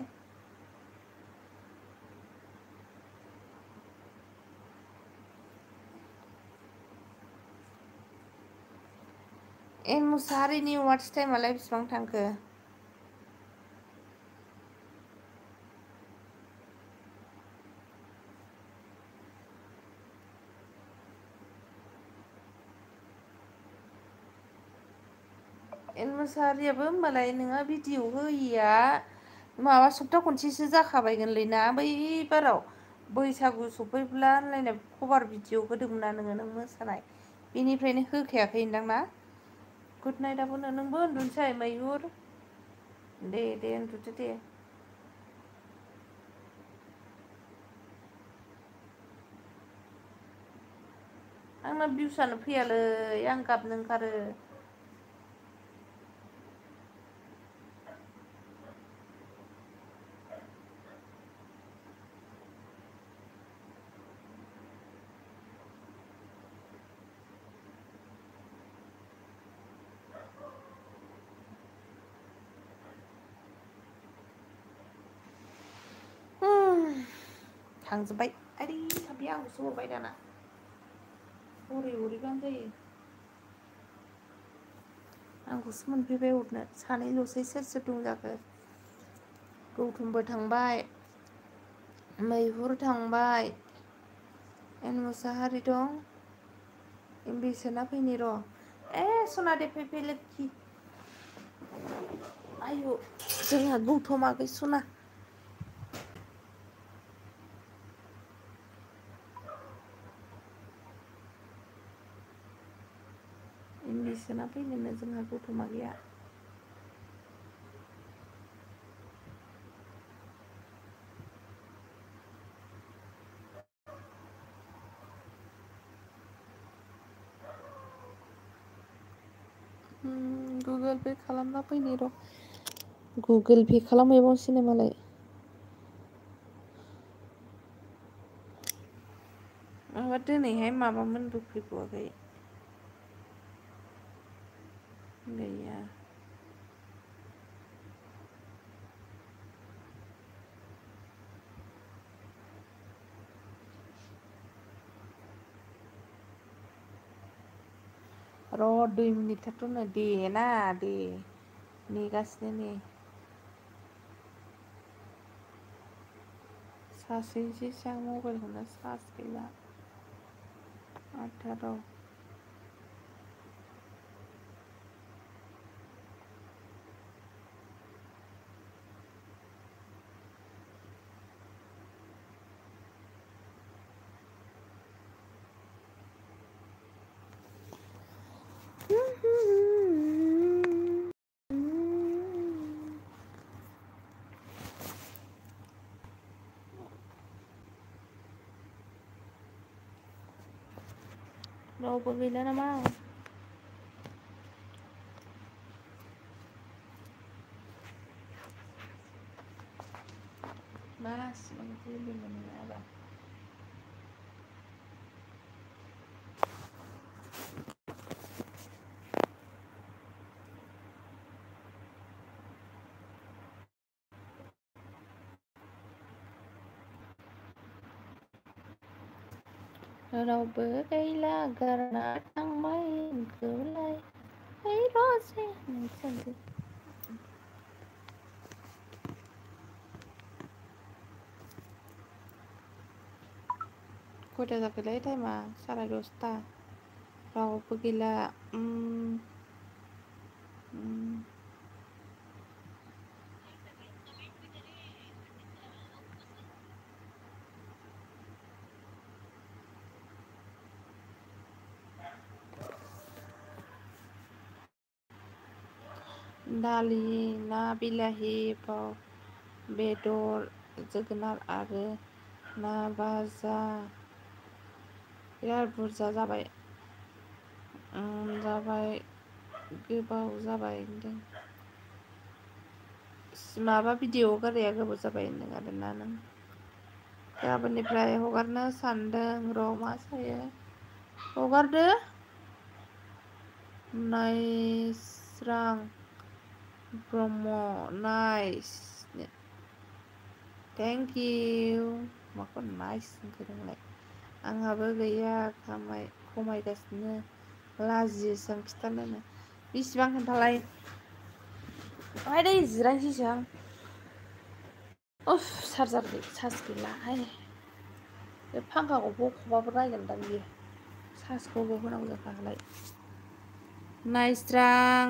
A: एन मुसाहारिनि वाट्स टाइमालाय बेसिबां थांखो मोसाहारियाबो होमबालाय नोङो भिडिअ होयिया माबा सप्ता खनसेसो जाखाबायगोनलै ना बै बाराव बैसागु सफैब्ला होनलायनाय कभार भिडिअ होदोंमोन ना नों मोसानाय बेनिफ्रायनो होखायाखैदां ना गुड नाइट आब'नो नोंबो उन्दुनोसै मयुर दे उन्दुदो दे आंना भिउसानो फैयालै आं गाबनो ओंखारो थांजोब्बाय आरै थाम्फैया आंखौसो अरबाय दाना अरैबानो जायो आंखौसो मोनफैबाय अरनो सानैल'सै सोर दं जाखो गौथुमबो थांबाय मैहुर थांबाय एन मुसाहारि दं एमबिसोना फैनि र' सना दे फै लोक्षि आयु जोंहा गौथमाखै सना एमबिसोना फैनोनो जोंहा गौथमा गैया गुगोल पे खालामना फैनि र' गुगोल पे खालामहैबावसैनो मालाय माबा दिनैहाय माबामोनबो फैबावाखै गैया र' 2 मिनिट थाथ'नो दे ना दे नेगासिनो ने चार्ज होनोसैसो आं मबाइलखौनो चार्ज गैला 18 रावबो गैला नामा मासिबां जेबो मोनाबा रावबो गैला गारना थांबाय नोंखौलाय ओइ रजे नोंसोरजों खयथा जाखोलै टाइमा 10:30 रावबो गैला दालि ना बिलाहि बेदर जोगोनार आरो ना भाजा बिराद बुरजा जाबाय जाबाय गोबाव जाबाय होनदों माबा भिडिअ हगारनाया गोबाव जाबाय होनदों आरोना नों गाबोननिफ्राय हगारनो सानदों र' मा जायो हगारदो नायस्रां ब्रह्म नाइस थेंक इउ माखौ नाइस होनखो नोंलाय आंहाबो गैया खमायगासिनो लाजियोसो आं खिथानोनो बेसेबां खोन्थालाय ओइ जिरायनोसैसो आं चार्जार गैलाहाय बे फांखाखौ बख'बाबो रायगोनदां बियो चार्जखौल' होनांगौ जाखागोनलाय नायस्रां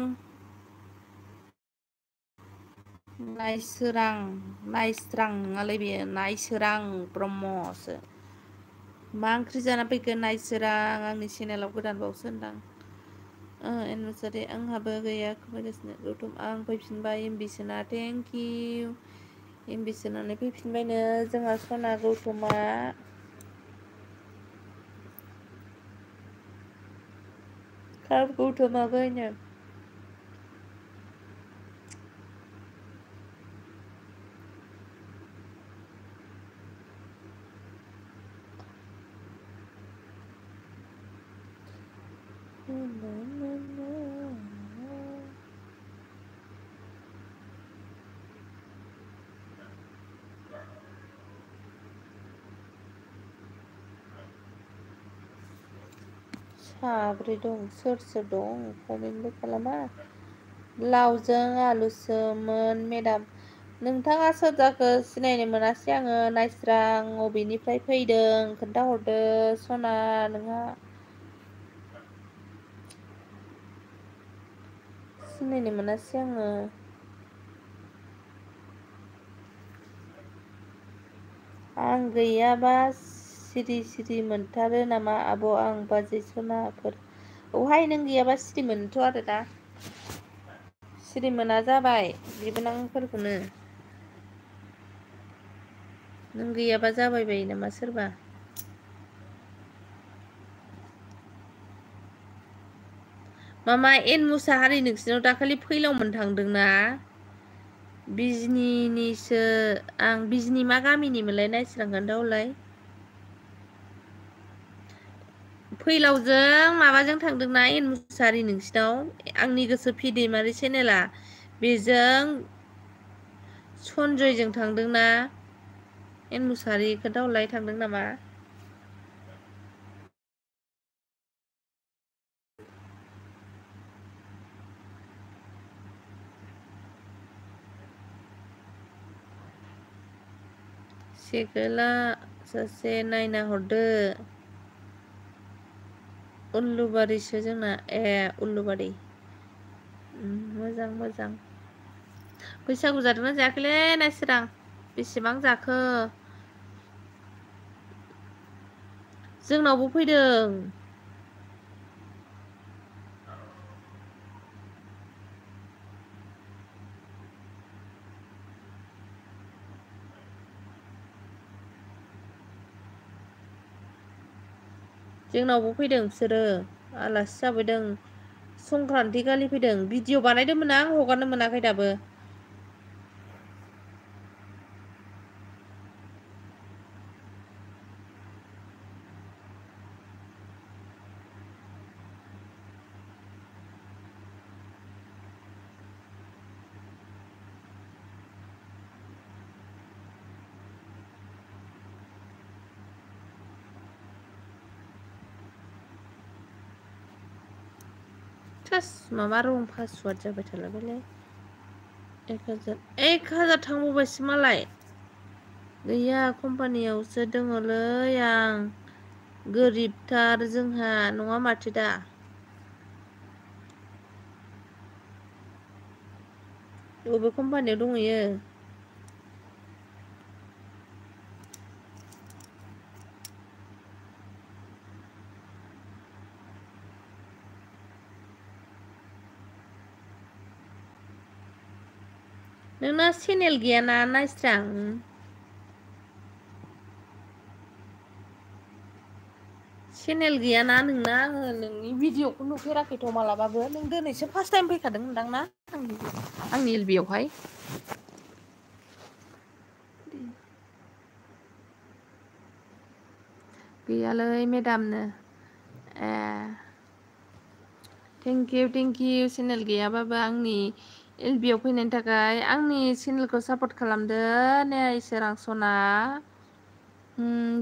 A: नायस्रां नङालै बेयो नायसोरां ब्रह्मसो। मा ओंख्रि जाना फैखो नायसोरां आंनि चेनेलाव गोदान बावसो होनदां। एनमुसारि आंहाबो गैया खमायगासिनो गौतम आं फैफिनबाय एमबिसोना थेंक इउ एमबिसोनानै फैफिनबायनो जोंहा सना गौतमा। गौतमाबो साब्रै दं सोर सोर दं कमेन्टबो खालामा। लावजों आलुसोमोन मेडाम। नोंथाङा सोर जाखो सिनायनो मोनासै आङो नायस्रां अबेनिफ्राय फैदों खोन्थाहरदो सना नोंहा। सिनायनो मोनासै आङो। आं गैयाबा सिरि सिरि मोनथारो नामा आब' आं बाजै सनाफोर। औहाय नों गैयाबा सिरि मोनथ' आरो दा। सिरि मोना जाबाय बिबोनांफोरखौनो। नों गैयाबा जाबाय बायो नामा सोरबा। मामा एन मुसाहारि नोंसिनाव दाखालि फैलावमोन थांदोंना। बिजनिनिसो आं बिजनि मा गामिनिमोनलाय नायस्रां खोन्थाहरलाय। फैलावजों माबाजों थांदोंना एन मुसाहारि नोंसिनाव आंनि गोसो फिदैमारि चेनेला बेजों सनजयजों थांदोंना एन मुसाहारि खोन्थाहरलाय थांदों नामा। सेकेला सासे नायना हरदो। उल्लुबारिसो जोंना ए उल्लुबारि। मोजां मोजां। बैसागु जादोंना जायाखैलै नायसोरां बेसेबां जाखो। जोंनावबो फैदों। जोंनावबो फैदों बिसोरो आलासि जाफैदों। संक्रान्ति खालि फैदों भिडिअ बानायदोंमोन आं हगारनो मोनाखै दाबो। थोस माबा रं पासवार्ड जाबाय थालायबायलै। 1000 थांबावबायसो मालाय। गैया कम्पानियावसो दङलै आं। गोरिबथार जोंहा नङा माथो दा। बबे कम्पानियाव दंहैयो। नोंना चेनेल गैयाना नायस्रां। चेनेल गैयाना नोंना आङो नोंनि भिडिअखौ नुफेराखैथ' मालाबाबो नों दिनैसो फार्स्ट टाइम फैखादों होनदां ना आंनि एल बि आवहाय। गैयालै मेदामनो ए थेंक इउ चेनेल गैयाबाबो आंनि एल बि आव फैनायनि थाखाय आंनि चेनेलखौ सापर्ट खालामदो नायसोरां सना।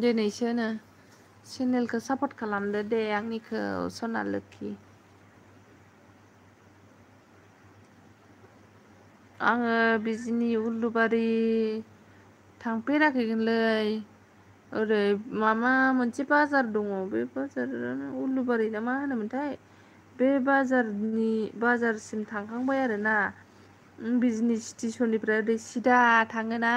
A: दिनैसोनो चेनेलखौ सापर्ट खालामदो दे आंनिखौ सना लोखि। आङो बिजनि उलुबारि थांफेराखैगोनलै। ओरै माबा मोनसे बाजार दङ बे बाजारानो उलुबारि ना मा होनोमोनथाय। बे बाजारसिम थांखांबाय आरोना बिजनि स्टेसननिफ्राय ओरै सिदा थाङोना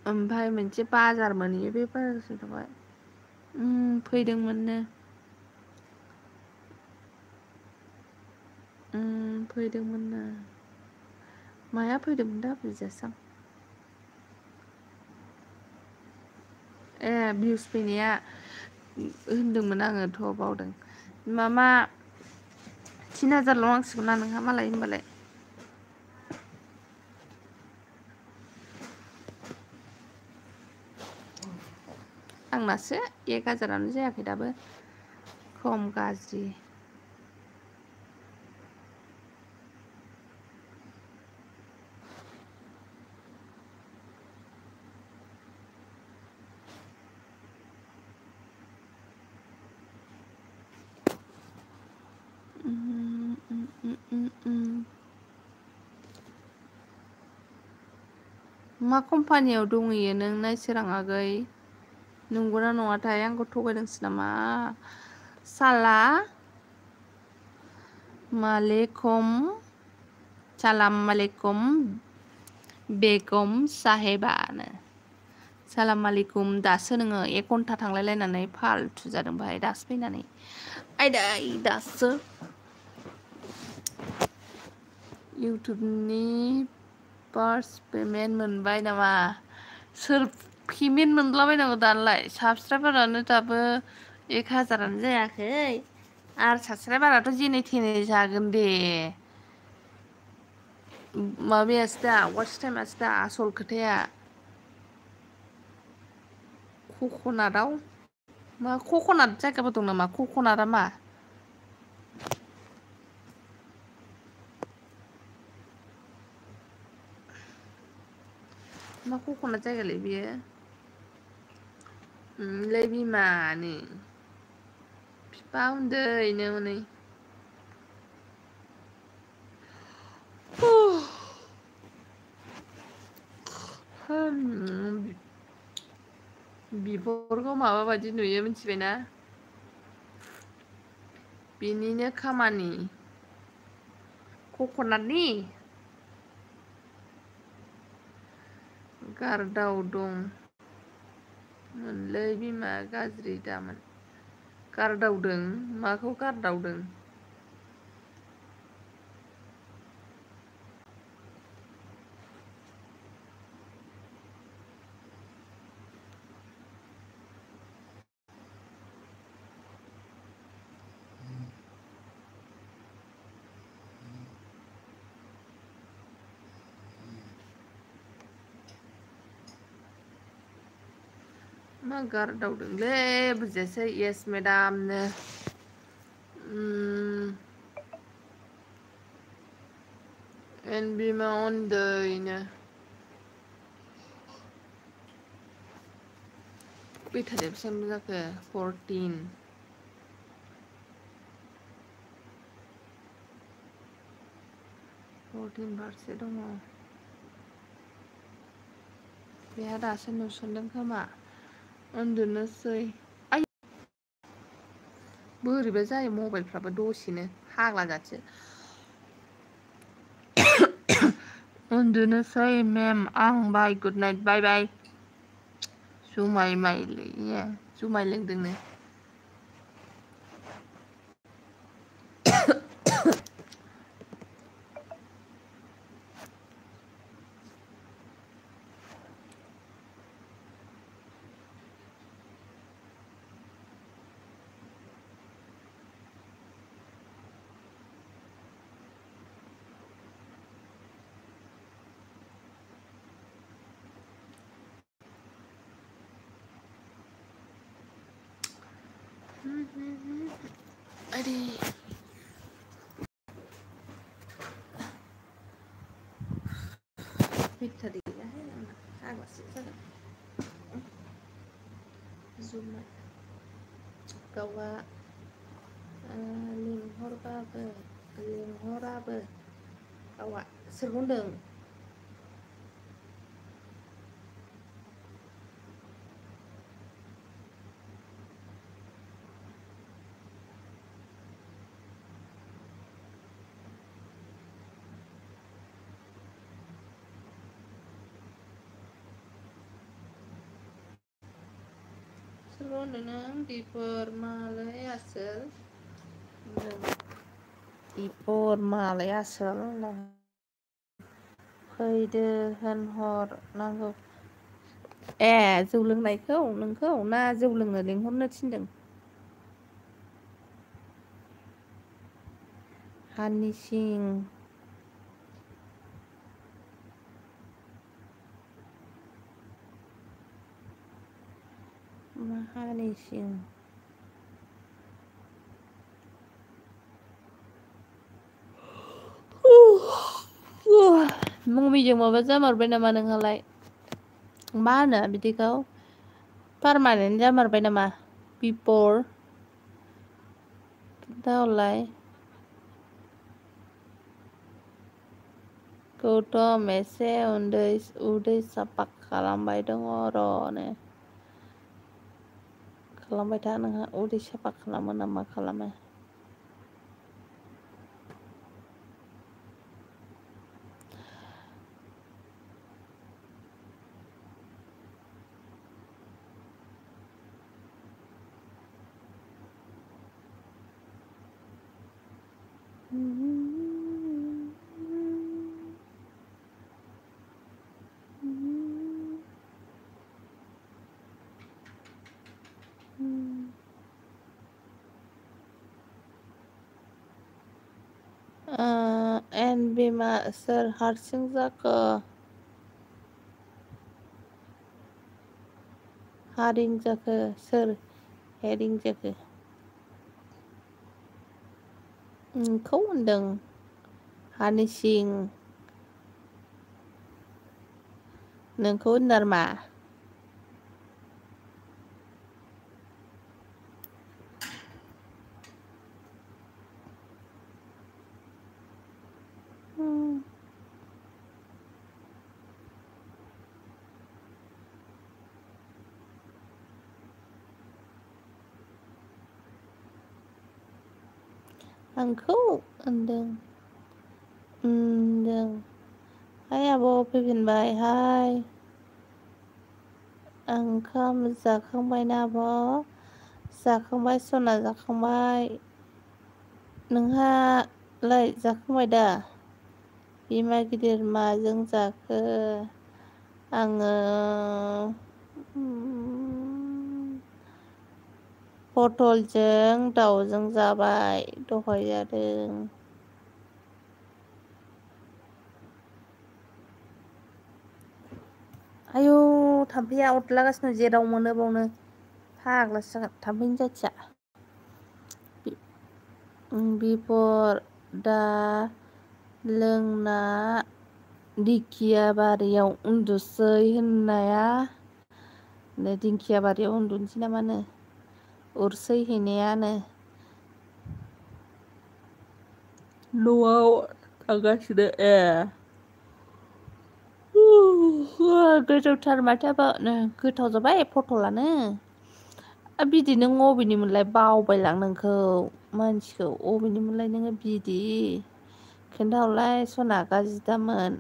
A: ओमफ्राय मोनसे बाजार मोनहैयो बे बाजारसिम थांबाय फैदोंमोननो फैदोंमोननो माया फैदोंमोन दा बुजियासै आं ए भिउस फैनाया होनदोंमोन आङोथ' बावदों मामा 3000ल' नांसिगौ ना नोंहा मालाय होनबालाय आंनासो 1000आनो जायाखै दाबो खम गाज्रि मा कम्पानियाव दंहैयो नों नायसोरां आगै नंगौना नङाथाय आंखौ थगायदोंसो नामा साला मालेकुम सालाम मालेकुम बेगम साहेबानो सालाम आलाइकुम दासो नोङो 1 घन्टा थांलायलायनानै फालथु जादों बाहाय दासो फैनानै आयदै दासो इउटुबनि फार्स्ट पेमेन्ट मोनबाय नामा सोर पेमेन्ट मोनलाबायनांगौ दानलाय साबसक्राइबारानो दाबो 1000आनो जायाखै आरो साबसक्राइबाराथ' जेने थेने जागोन दे माबायासो दा वाट्च टाइमासो दा आसल खोथाया कक'नाटआव मा कक'नाट जायगाबो दं नामा कक'नाटआ मा मा कक'नाट जायगालै बियो लै बिमानि बिफा उन्दैनो हनै बिबरखौ माबा बायदि नुयो मिथिबायना बिनिनो खामानि कक'नाटनि गारदाव दं मोनलै बिमा गाज्रि दामोन गारदावदों माखौ गारदावदों मा गारदावदोंलै बुजियासै येस मेदामनो एन बिमा उन्दैनो बेटारिया बेसेबां जाखो 14% दङ बेहा दासो नुसनदों खोमा उन्दुनोसै बोरैबा जायो मबाइलफ्राबो दसेनो फाग्ला जाथि उन्दुनोसै मेम आं बाय गुड नाइट बाय बाय जुमाय लोंदोंनो आदि बेटारि गैयाहाय आंना फाग्लासो जागोन जुमाय गावहा लिंहराबो गावहा सोरखौ होनदों सोरबा होनदों नों बिफोर मालाय आसोल बिफोर मालाय आसोल फैदो होनहर नांगौ ए जौ लोंनायखौ नोंखौ ना जौ लोंनो लिंहरनो थिनदों हानि सिं मा हानि सिं ममिजों माबा जामारबाय नामा नोंहालाय मा होनो बिदिखौ पारमानेन्ट जामारबाय नामा बिपर खोन्थाहरलाय गौतम एसे उदै साफा खालामबाय दङ र'नो खालामबाय था नोंहा उदै साफा खालामो ना मा खालामो एन बिमा सोर हारसिं जाखो हारिं जाखो सोर हेरिं जाखो नोंखौ होनदों हानि सिं नोंखौ होनदों मा आंखौ होनदों हाय आब' फैफिनबाय हाय आं ओंखाम जाखांबायना आब' जाखांबाय सना जाखांबाय नोंहालाय जाखांबाय दा बिमा गिदिर माजों जाखो आङो पटलजों दाउजों जाबाय दहाय जादों आयौ थाम्फैया अरलागासिनो जेराव मोनो बावनो फाग्लासो जागोन थाम्फैनि जाथिया बिफर दा लोंना दिंखिया बारियाव उन्दुसै होननाया दिंखिया बारियाव उन्दुनोसै नामानो उरसै हैनायानो न'आव थांगासिनो ए गोजौथार माथो गोथाव जाबाय पटलानो बिदि नों अबेनिमोनलाय बावबायलां नोंखौ मानसिखौ अबेनिमोनलाय नोङो बिदि खोन्थाहरलाय सना गाज्रि दामोन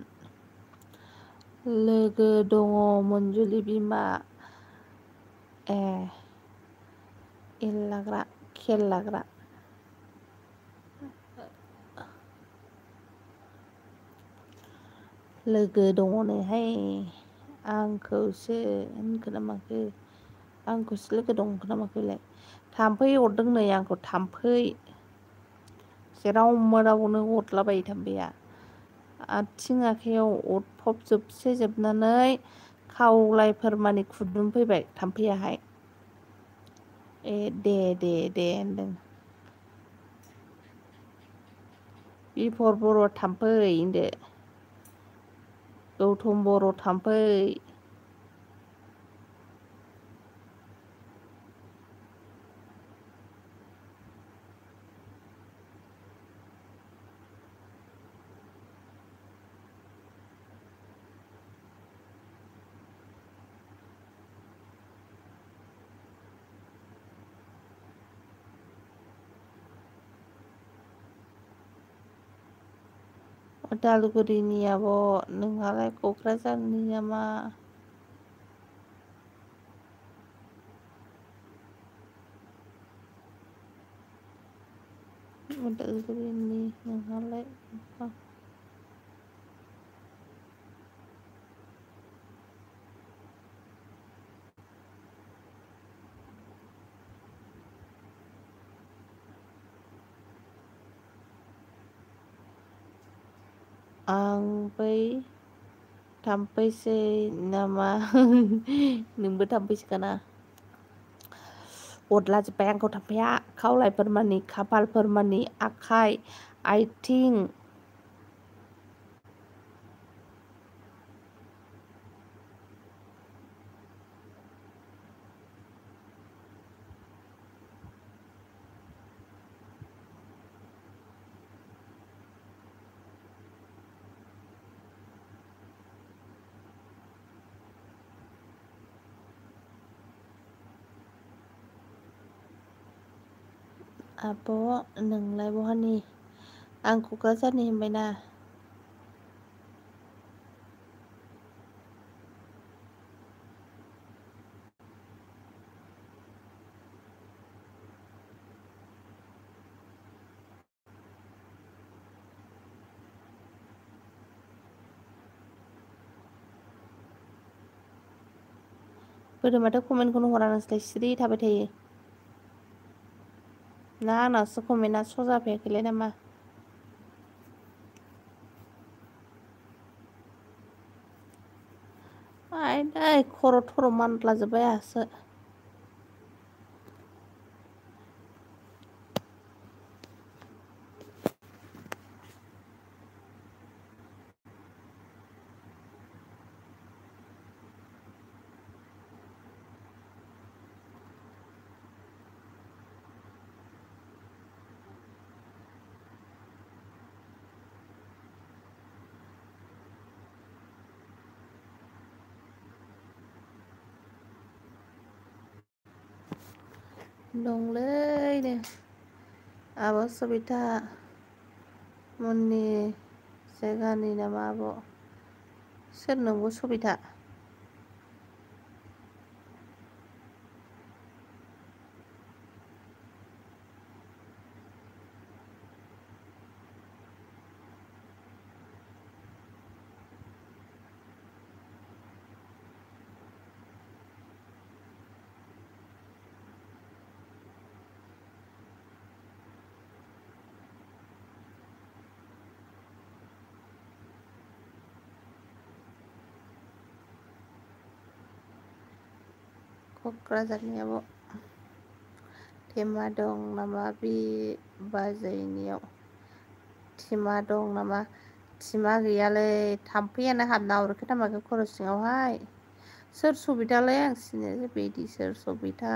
A: लोगो दङ मन्जुलि बिमा ए एल लाग्रा खेल लाग्रा लोगो दङनोहाय आंखौसो होनखो ना माखो आंखौसो लोगो दं होनखो ना माखो बेलाय थाम्फै अरदों नै आंखौ थाम्फै जेराव मोनावनो अरलाबायो थाम्फैया आथिं आखाइयाव अरफबजोबसे जोबनानै खावलायफोर मानि खुदुमफैबाय थाम्फैयाहाय ए दे होनदों बिफर बर' थाम्फै होनदो गौथम बर' थाम्फै उदालगुरिनि आब' नोंहालाय क'क्राझारनि नामा उदालगुरिनि नोंहालाय आं बै थाम्फैसै नामा नोंबो थाम्फैसोखाना अरलाजोब्बाय आंखौ थाम्फैया खावलायफोर मानि खाफालफोर मानि आखाइ आथिं आब' नोंलाय बहानि आं क'क्राझारनि होनबायना बोरो माथो कमेन्टखौनो हरा नोंसोरलाय सिरि थाबाय थायो ना आंनासो कमेन्टआ श' जाफैयाखैलाय नामा आयदै खर' थर' मानलाजोब्बाय आंहासो दंलै आब' सबिता मोननि जायगानि नामा आब' सोर नोंबो सबिता क'क्राझारनि आब' थेमा दं नामा बे बाजैनियाव थिमा दं नामा थिमा गैयालै थाम्फैयानो हाबना अरखो ना माखो खर' सिङावहाय सोर सबितालाय आं सिनायला बिदि सोर सबिता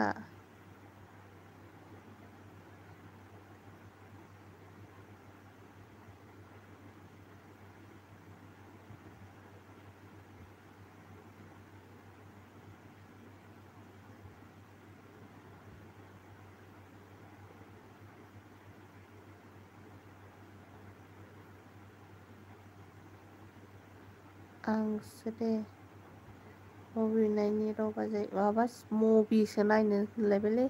A: आंसो दे मुभि नायनि र' बाजै माबा मुभिसो नायनो होनलायबायलै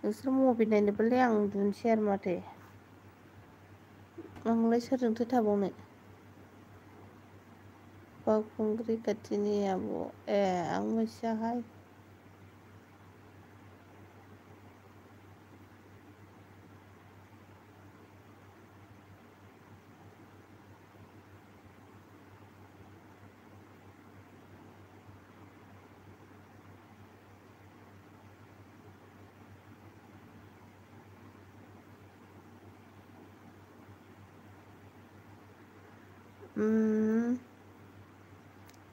A: नोंसोर मुभि नायनोबालाय आं उन्दुनोसै आरो माथो आंलाय सोरजोंथो थाबावनो बावखुंग्रि खाथिनि आब' ए आं मिथियाहाय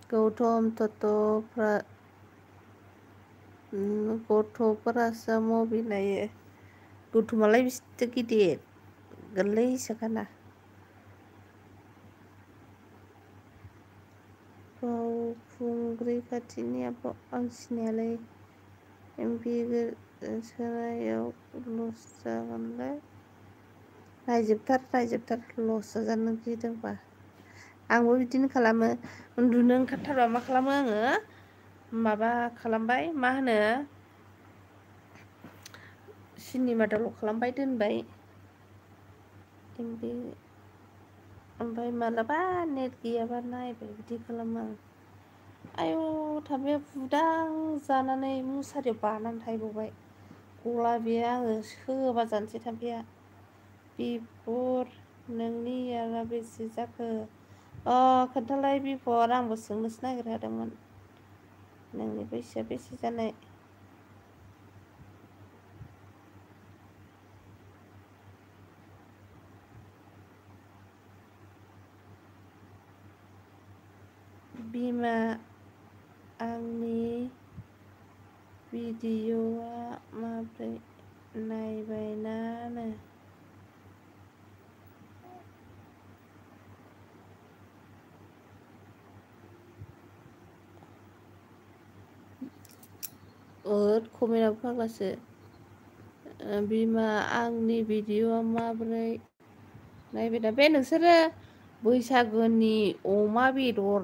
A: गौतम गथ'फोरासो मुभि नायो गौतमालाय बिसिथो गिदिर गोरलैसोखाना बावखुंग्रि खाथिनि आब' आं सिनायालै एमबि सोनायाव लस जागोनलाय नायजोबथार लस जाजानो गिदोंबा आंबो बिदिनो खालामो उन्दुनो ओंखारथारबा मा खालामो आङो माबा खालामबाय मा होनो सिनेमा डाउनलड खालामबाय दोनबाय बे ओमफ्राय मालाबा नेट गैयाबा नायबाय बिदि खालामो आं। आयौ थाम्फैया बुदां जानानै मुसारियाव बानानै थाहैबावबाय। गला बेयो आङो सोबा जानोसै थाम्फैया। बिबर नोंनियाला बेसे जाखो? खोन्थालाय बिबर आंबो सोंनोसो नागिरखादोंमोन। नोंनि बैसोआ बेसे जानाय? बिमा आंनि भिडिअ'आ माब्रै नायबायनानो? कमेन्टआबो फाग्लासो। बिमा आंनि भिडिअ'आ माब्रै नायबायना? बे नोंसोरो बैसागुनि अमा बेदर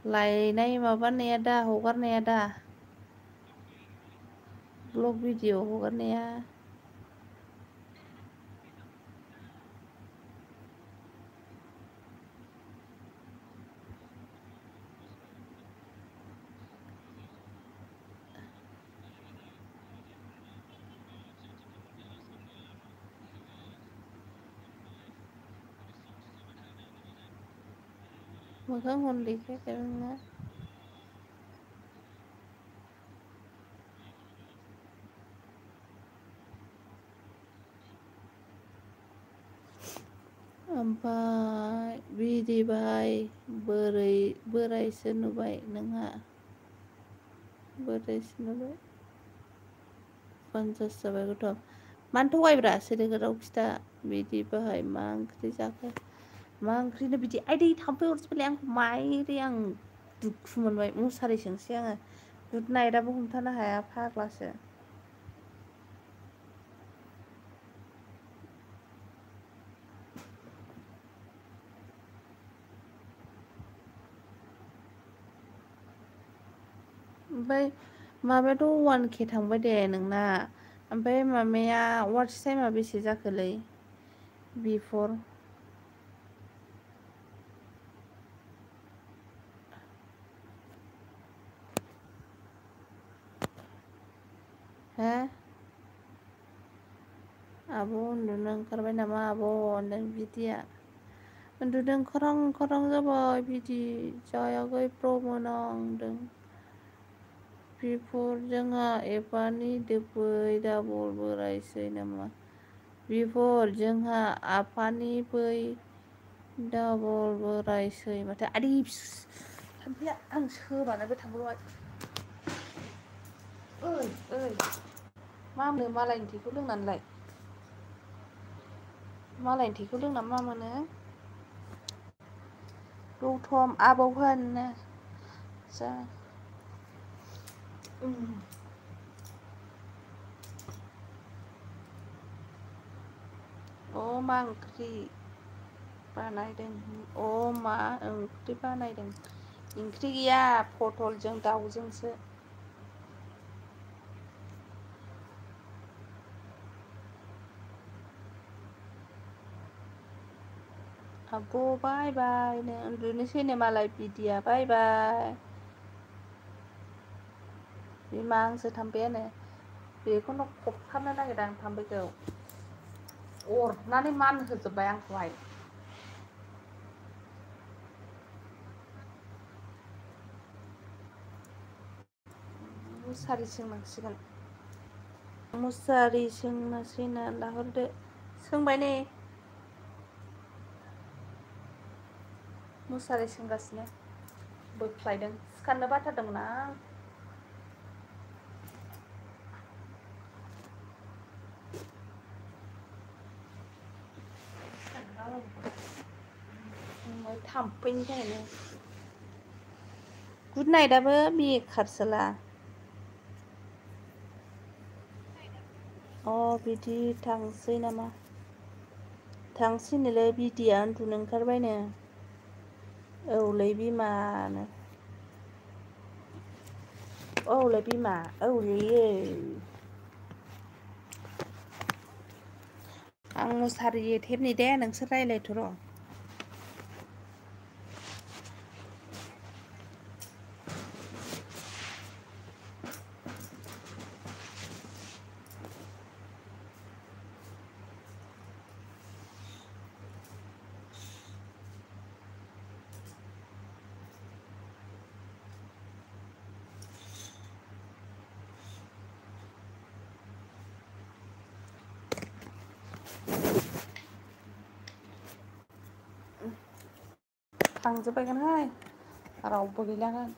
A: लायनाय माबानाया दा हगारनाया दा? ब्लग भिडिअ हगारनाया? मोखांखौनो देखायाखै नोंना? ओमफ्राय बिदिबाय बोरायसो नुबाय नोंहा? बोरायसो नुबाय। 50 जाबाय गथ'। मानो थगायब्रा सोदोगोदाव खिथा। बिदि बाहाय मा ओंख्रि जाखो? मा ओंख्रिनो बिदि आइदै थाम्फै अरसैबायलै आंखौ माइरै आं दुखु मोनबाय। मुसारि सोंसै आङो। गुड नाइटआबो हमथानो हाया फाग्लासो। ओमफ्राय माबायाथ' 1K थांबाय दे नोंना। ओमफ्राय माबाया वाट्स टाइमा बेसे जाखोलै? बिफर हो? आब' उन्दुनो ओंखारबाय नामा आब' नों बिदिया? उन्दुनो ओंखारां ओंखारां जाबाय बिदि जायाखै प्रमोनांदों। बिफर जोंहा एफानि दोबै डाबल बोरायसै नामा? बिफर जोंहा आफानि बै डाबल बोरायसै माथो? आदै थाम्फैया आं सोबानो बे थांब्रबबाय। ओइ मा मोनो मालायनि थैखौ लोंनानैलाय? मालायनि थैखौ लोंना मा मोनो? गौथम आबाव होन जा मा ओंख्रि बानायदों? मा ओंख्रि बानायदों? ओंख्रि गैया पटलजों दाउजोंसो। आब' बाय बाय नो उन्दुनोसैनो मालाय बिदिया बाय बाय। बिमा आंसो थाम्फैयानो। बेखौनो खबथारनो नागिरदों आं थाम्फैखौ। अरनानै मान होजोब्बाय आंखौहाय। मुसारि सोंनांसिगोन। मुसारि सोंनोसैना लाहरदो। सोंबाय नै। मुसारि सोंगासिनो बोख्लायदों सिखारनो बाथारदोंमोन आं। थाम्फैनि थाखायनो। गुड नाइटआबो बेखारसोला। बिदि थांसै नामा? थांसैनोलै बिदिया उन्दुनो ओंखारबायनो। औलै बिमानो। औलै बिमा औलै। आं मुसारि थेबनि दे नोंसोर रायज्लायथ' र' थांजोबबायगोनहाय रावबो गैलागोन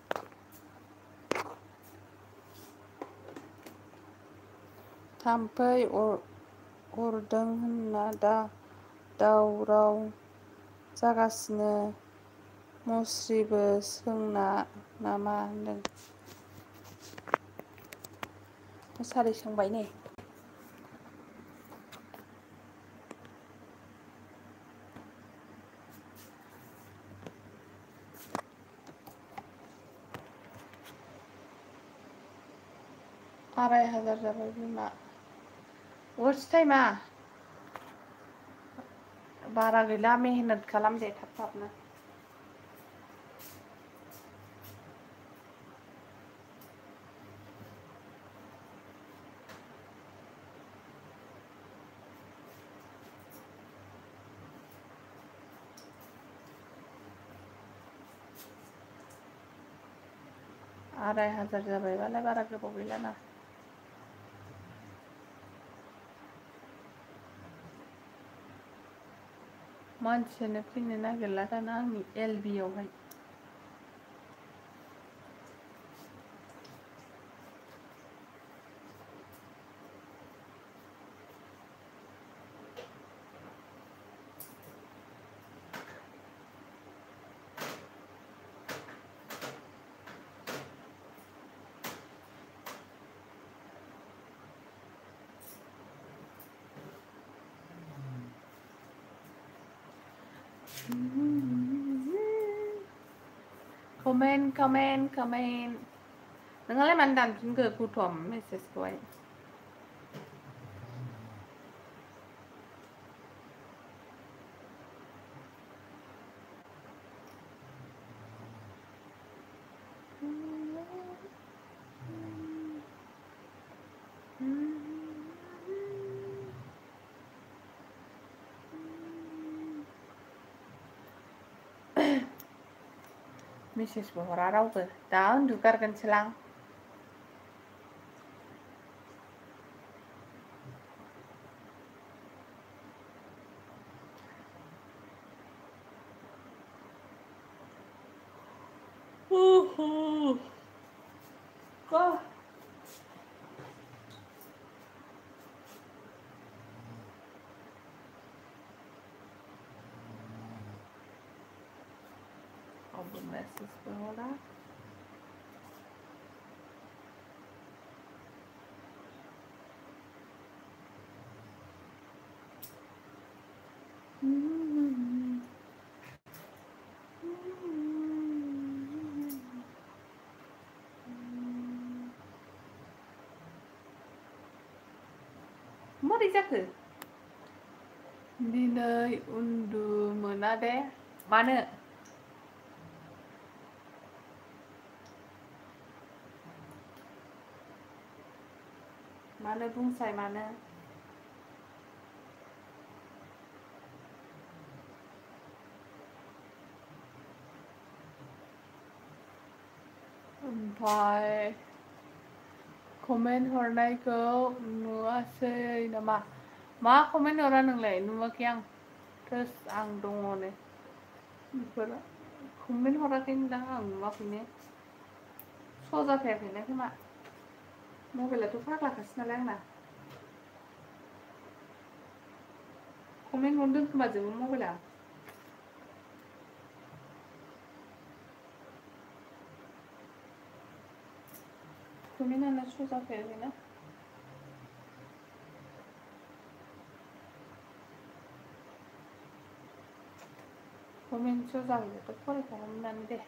A: थाम्फै अरदों होनना दावराव जागासिनो मुस्रिबो सोंना नामा होनदों मुसारि सोंबाय नै $2500 जाबाय बिमा वर्स टाइमा बारा गैला मेहनत खालाम दे थाब थाबनो $2500 जाबायबालाय बारा गोबाव गैलाना मानसियानो फैनो नागिरला दाना आंनि LB आवहाय कमेन्ट नोंहालाय मानो दानफिनखो गौतम मेसेजखौहाय मेसेजबो हरा रावबो दा उन्दुगारगोनसोलां रावबो मेसेजबो हरा मारै जाखो दिनै उन्दुमोना दे मानो बुंसाय मानो ओमफ्राय कमेन्ट हरनायखौ नुवासै नामा मा कमेन्ट हरा नोंलाय नुवाखै आं थोस आं दङ नै बेफोरो कमेन्ट हराखैदां आं नुवाखैनो स' जाफायाखैनो खोमा मबाइलाथ' फाग्लाखासै नालाय आंना कमेन्ट हरदों खोमा जोबो मबाइला कमेन्टआनो स' जाफायाखैना कमेन्ट स' जाबाथ' फरायखागौमोनानो दे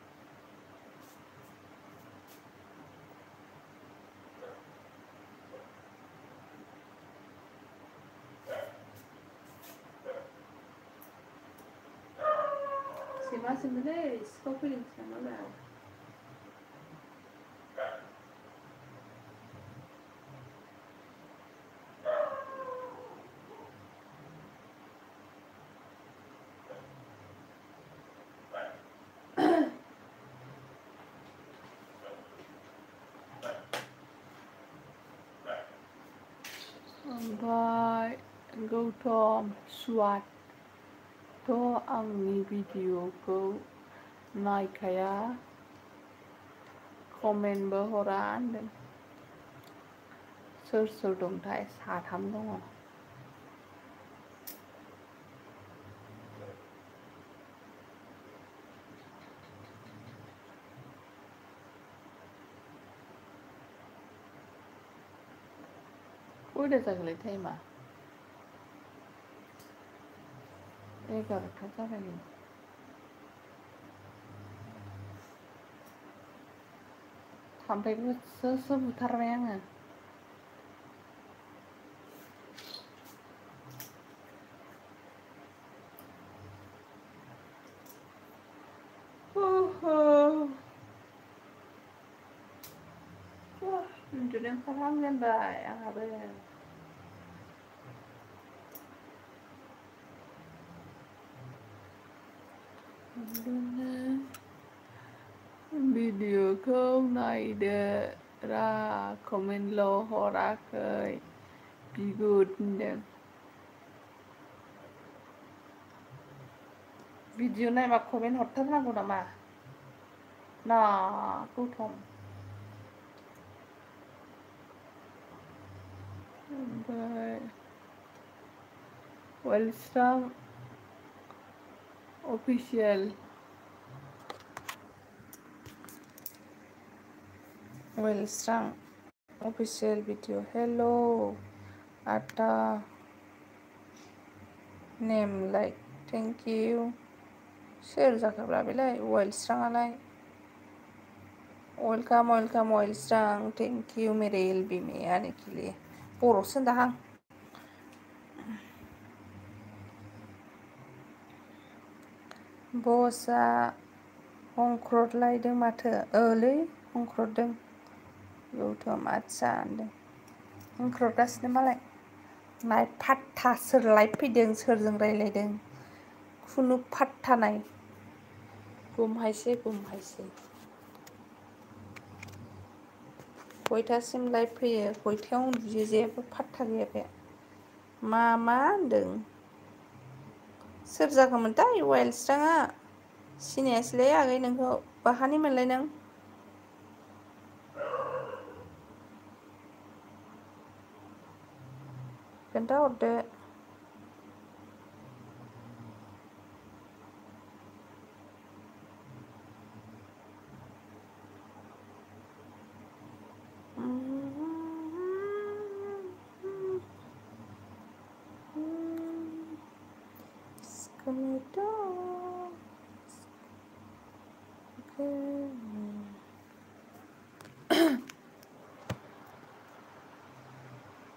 A: थाङासैमोनलै सिखाव फैदोंसो नामाब्रा ओमफ्राय गौतम सुवादथ' आंनि भिडिअखौ नायखाया कमेन्टबो हरा होनदों सोर सोर दंथाय साथाम दङ खयथा जाखोलै टाइमा 11ता जाबाय थाम्फैखौसो बुथारबाय आङो उन्दुनो ओंखारहांजेनबाय आंहाबो भिडिअखौ नायदो रा कमेन्टल' हराखै बिगुद होनदों भिडिअ नायबा कमेन्ट हरथारनांगौ नामा ना गौतम ओमफ्राय वेलस्टां अफिसियेल वेलस्टां अफिसियेल भिडिअ हेल' आदा name like thank you sir जाखोब्रा बेलाय वेलस्टाङालाय वेलकाम वेलकाम वेलस्टां थेंक इउ मेरे एलबी में आने के लिए बर'सो होनदाहां बसआ हंख्रदलायदों माथो ओलै हंख्रददों गौतम आदसा होनदों हंख्रदगासिनो मालाय नाय फात्ता सोर लाइभ फैदों सोरजों रायज्लायदों खुनु फात्ता नाय गुमहायसै खयथासिम लाइभ फैयो खयथायाव उन्दुयो जेबो फात्ता गैया बे मा होनदों सोर जाखोमोनथाय वेलस्टाङा सिनायासैलै आगै नोंखौ बाहानि मोनलाय नों खोन्थाहरदो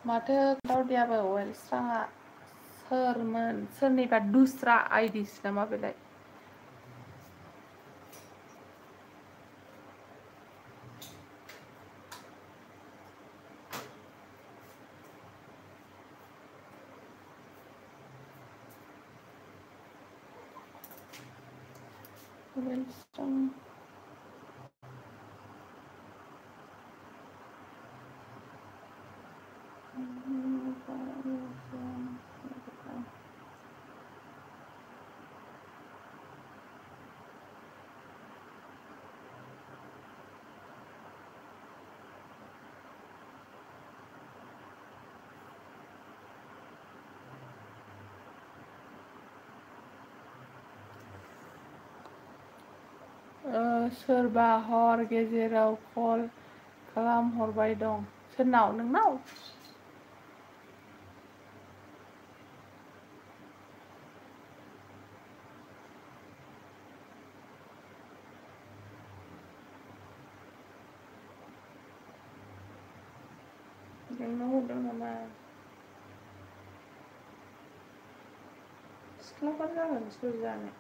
A: माथो खोन्थाहरदियाबो वेलस्टाङा सोरमोन सोरनिबा दुस्रा आइडिसो नामा बेलाय वेलस्टां सोरबा हर गेजेराव कल खालामहरबाय दं सोरनाव नोंनाव नोंनाव हरदों नामा सिख्लाफोर जागोन सोर जानो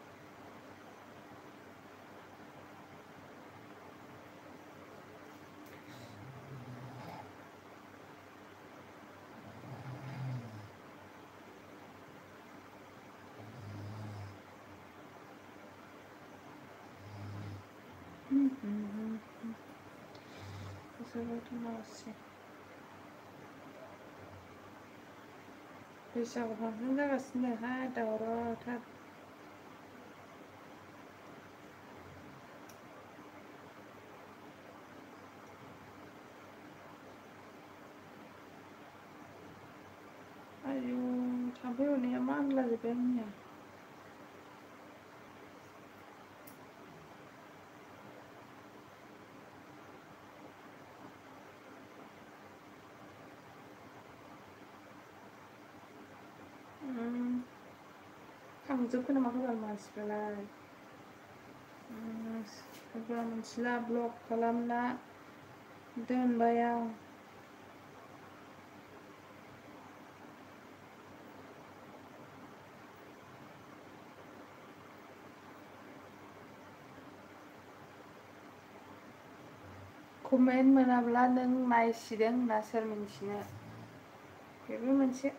A: बैसागु फांसन जागासिनोहाय दावरावथार आयु थाम्फै अरनाया मानलाजोब्बाय आंनिया थांजोबखो नामा होबाल मानसिफ्रालाय होनब्ला मोनथिला ब्लक खालामना दोनबाय आं कमेन्ट मोनाब्ला नों नायसिदों होनना सोर मिन्थिनो बेबो मोनसे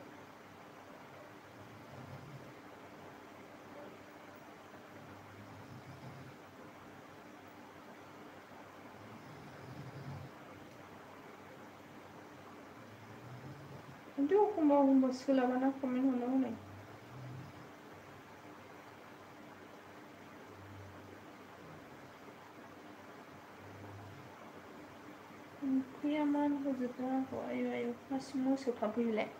A: खिन्थु एखमबा सोलाबाना कमेन्ट हरनो हनै ओंख्रिया मान होजोबदों आंखौ आयु आयु मासे मोसौ थाम्फै बेलाय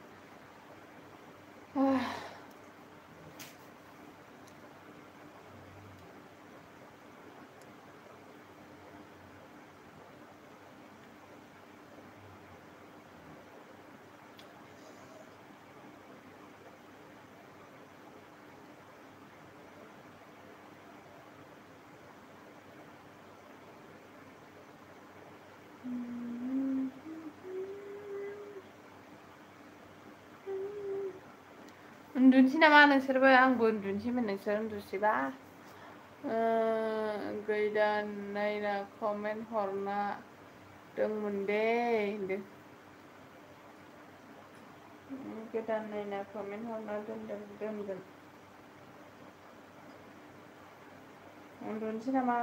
A: उन्दुनोसै नामा नोंसोरबो आंबो उन्दुनोसैमोन नोंसोर उन्दुसैबा गोदान नायना कमेन्ट हरना दंमोन दे होनदों गोदान नायना कमेन्ट हरना दोनगोन उन्दुनोसै नामा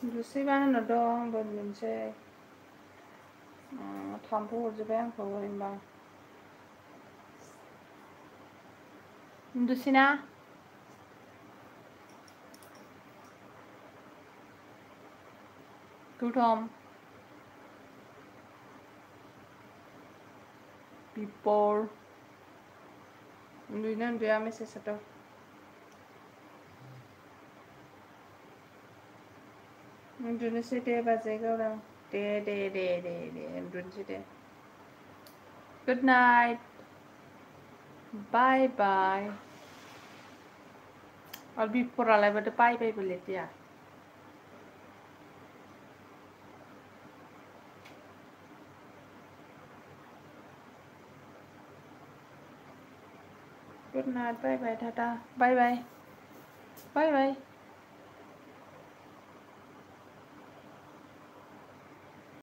A: उन्दुसैबा होनहरदों आंबो उन्दुनोसै थाम्फै हरजोब्बाय आंखौ ओरैनोबा उन्दुसैना गौतम बिपर उन्दुयोना उन्दुया मेसेज हरदों उन्दुनोसै दे बाजै गावदां दे उन्दुनोसै दे गुड नाइट बाय बाय और बिपरालाय माथो बाय बायबो लिरदिया गुड नाइट बाय बाय टाटा बाय बाय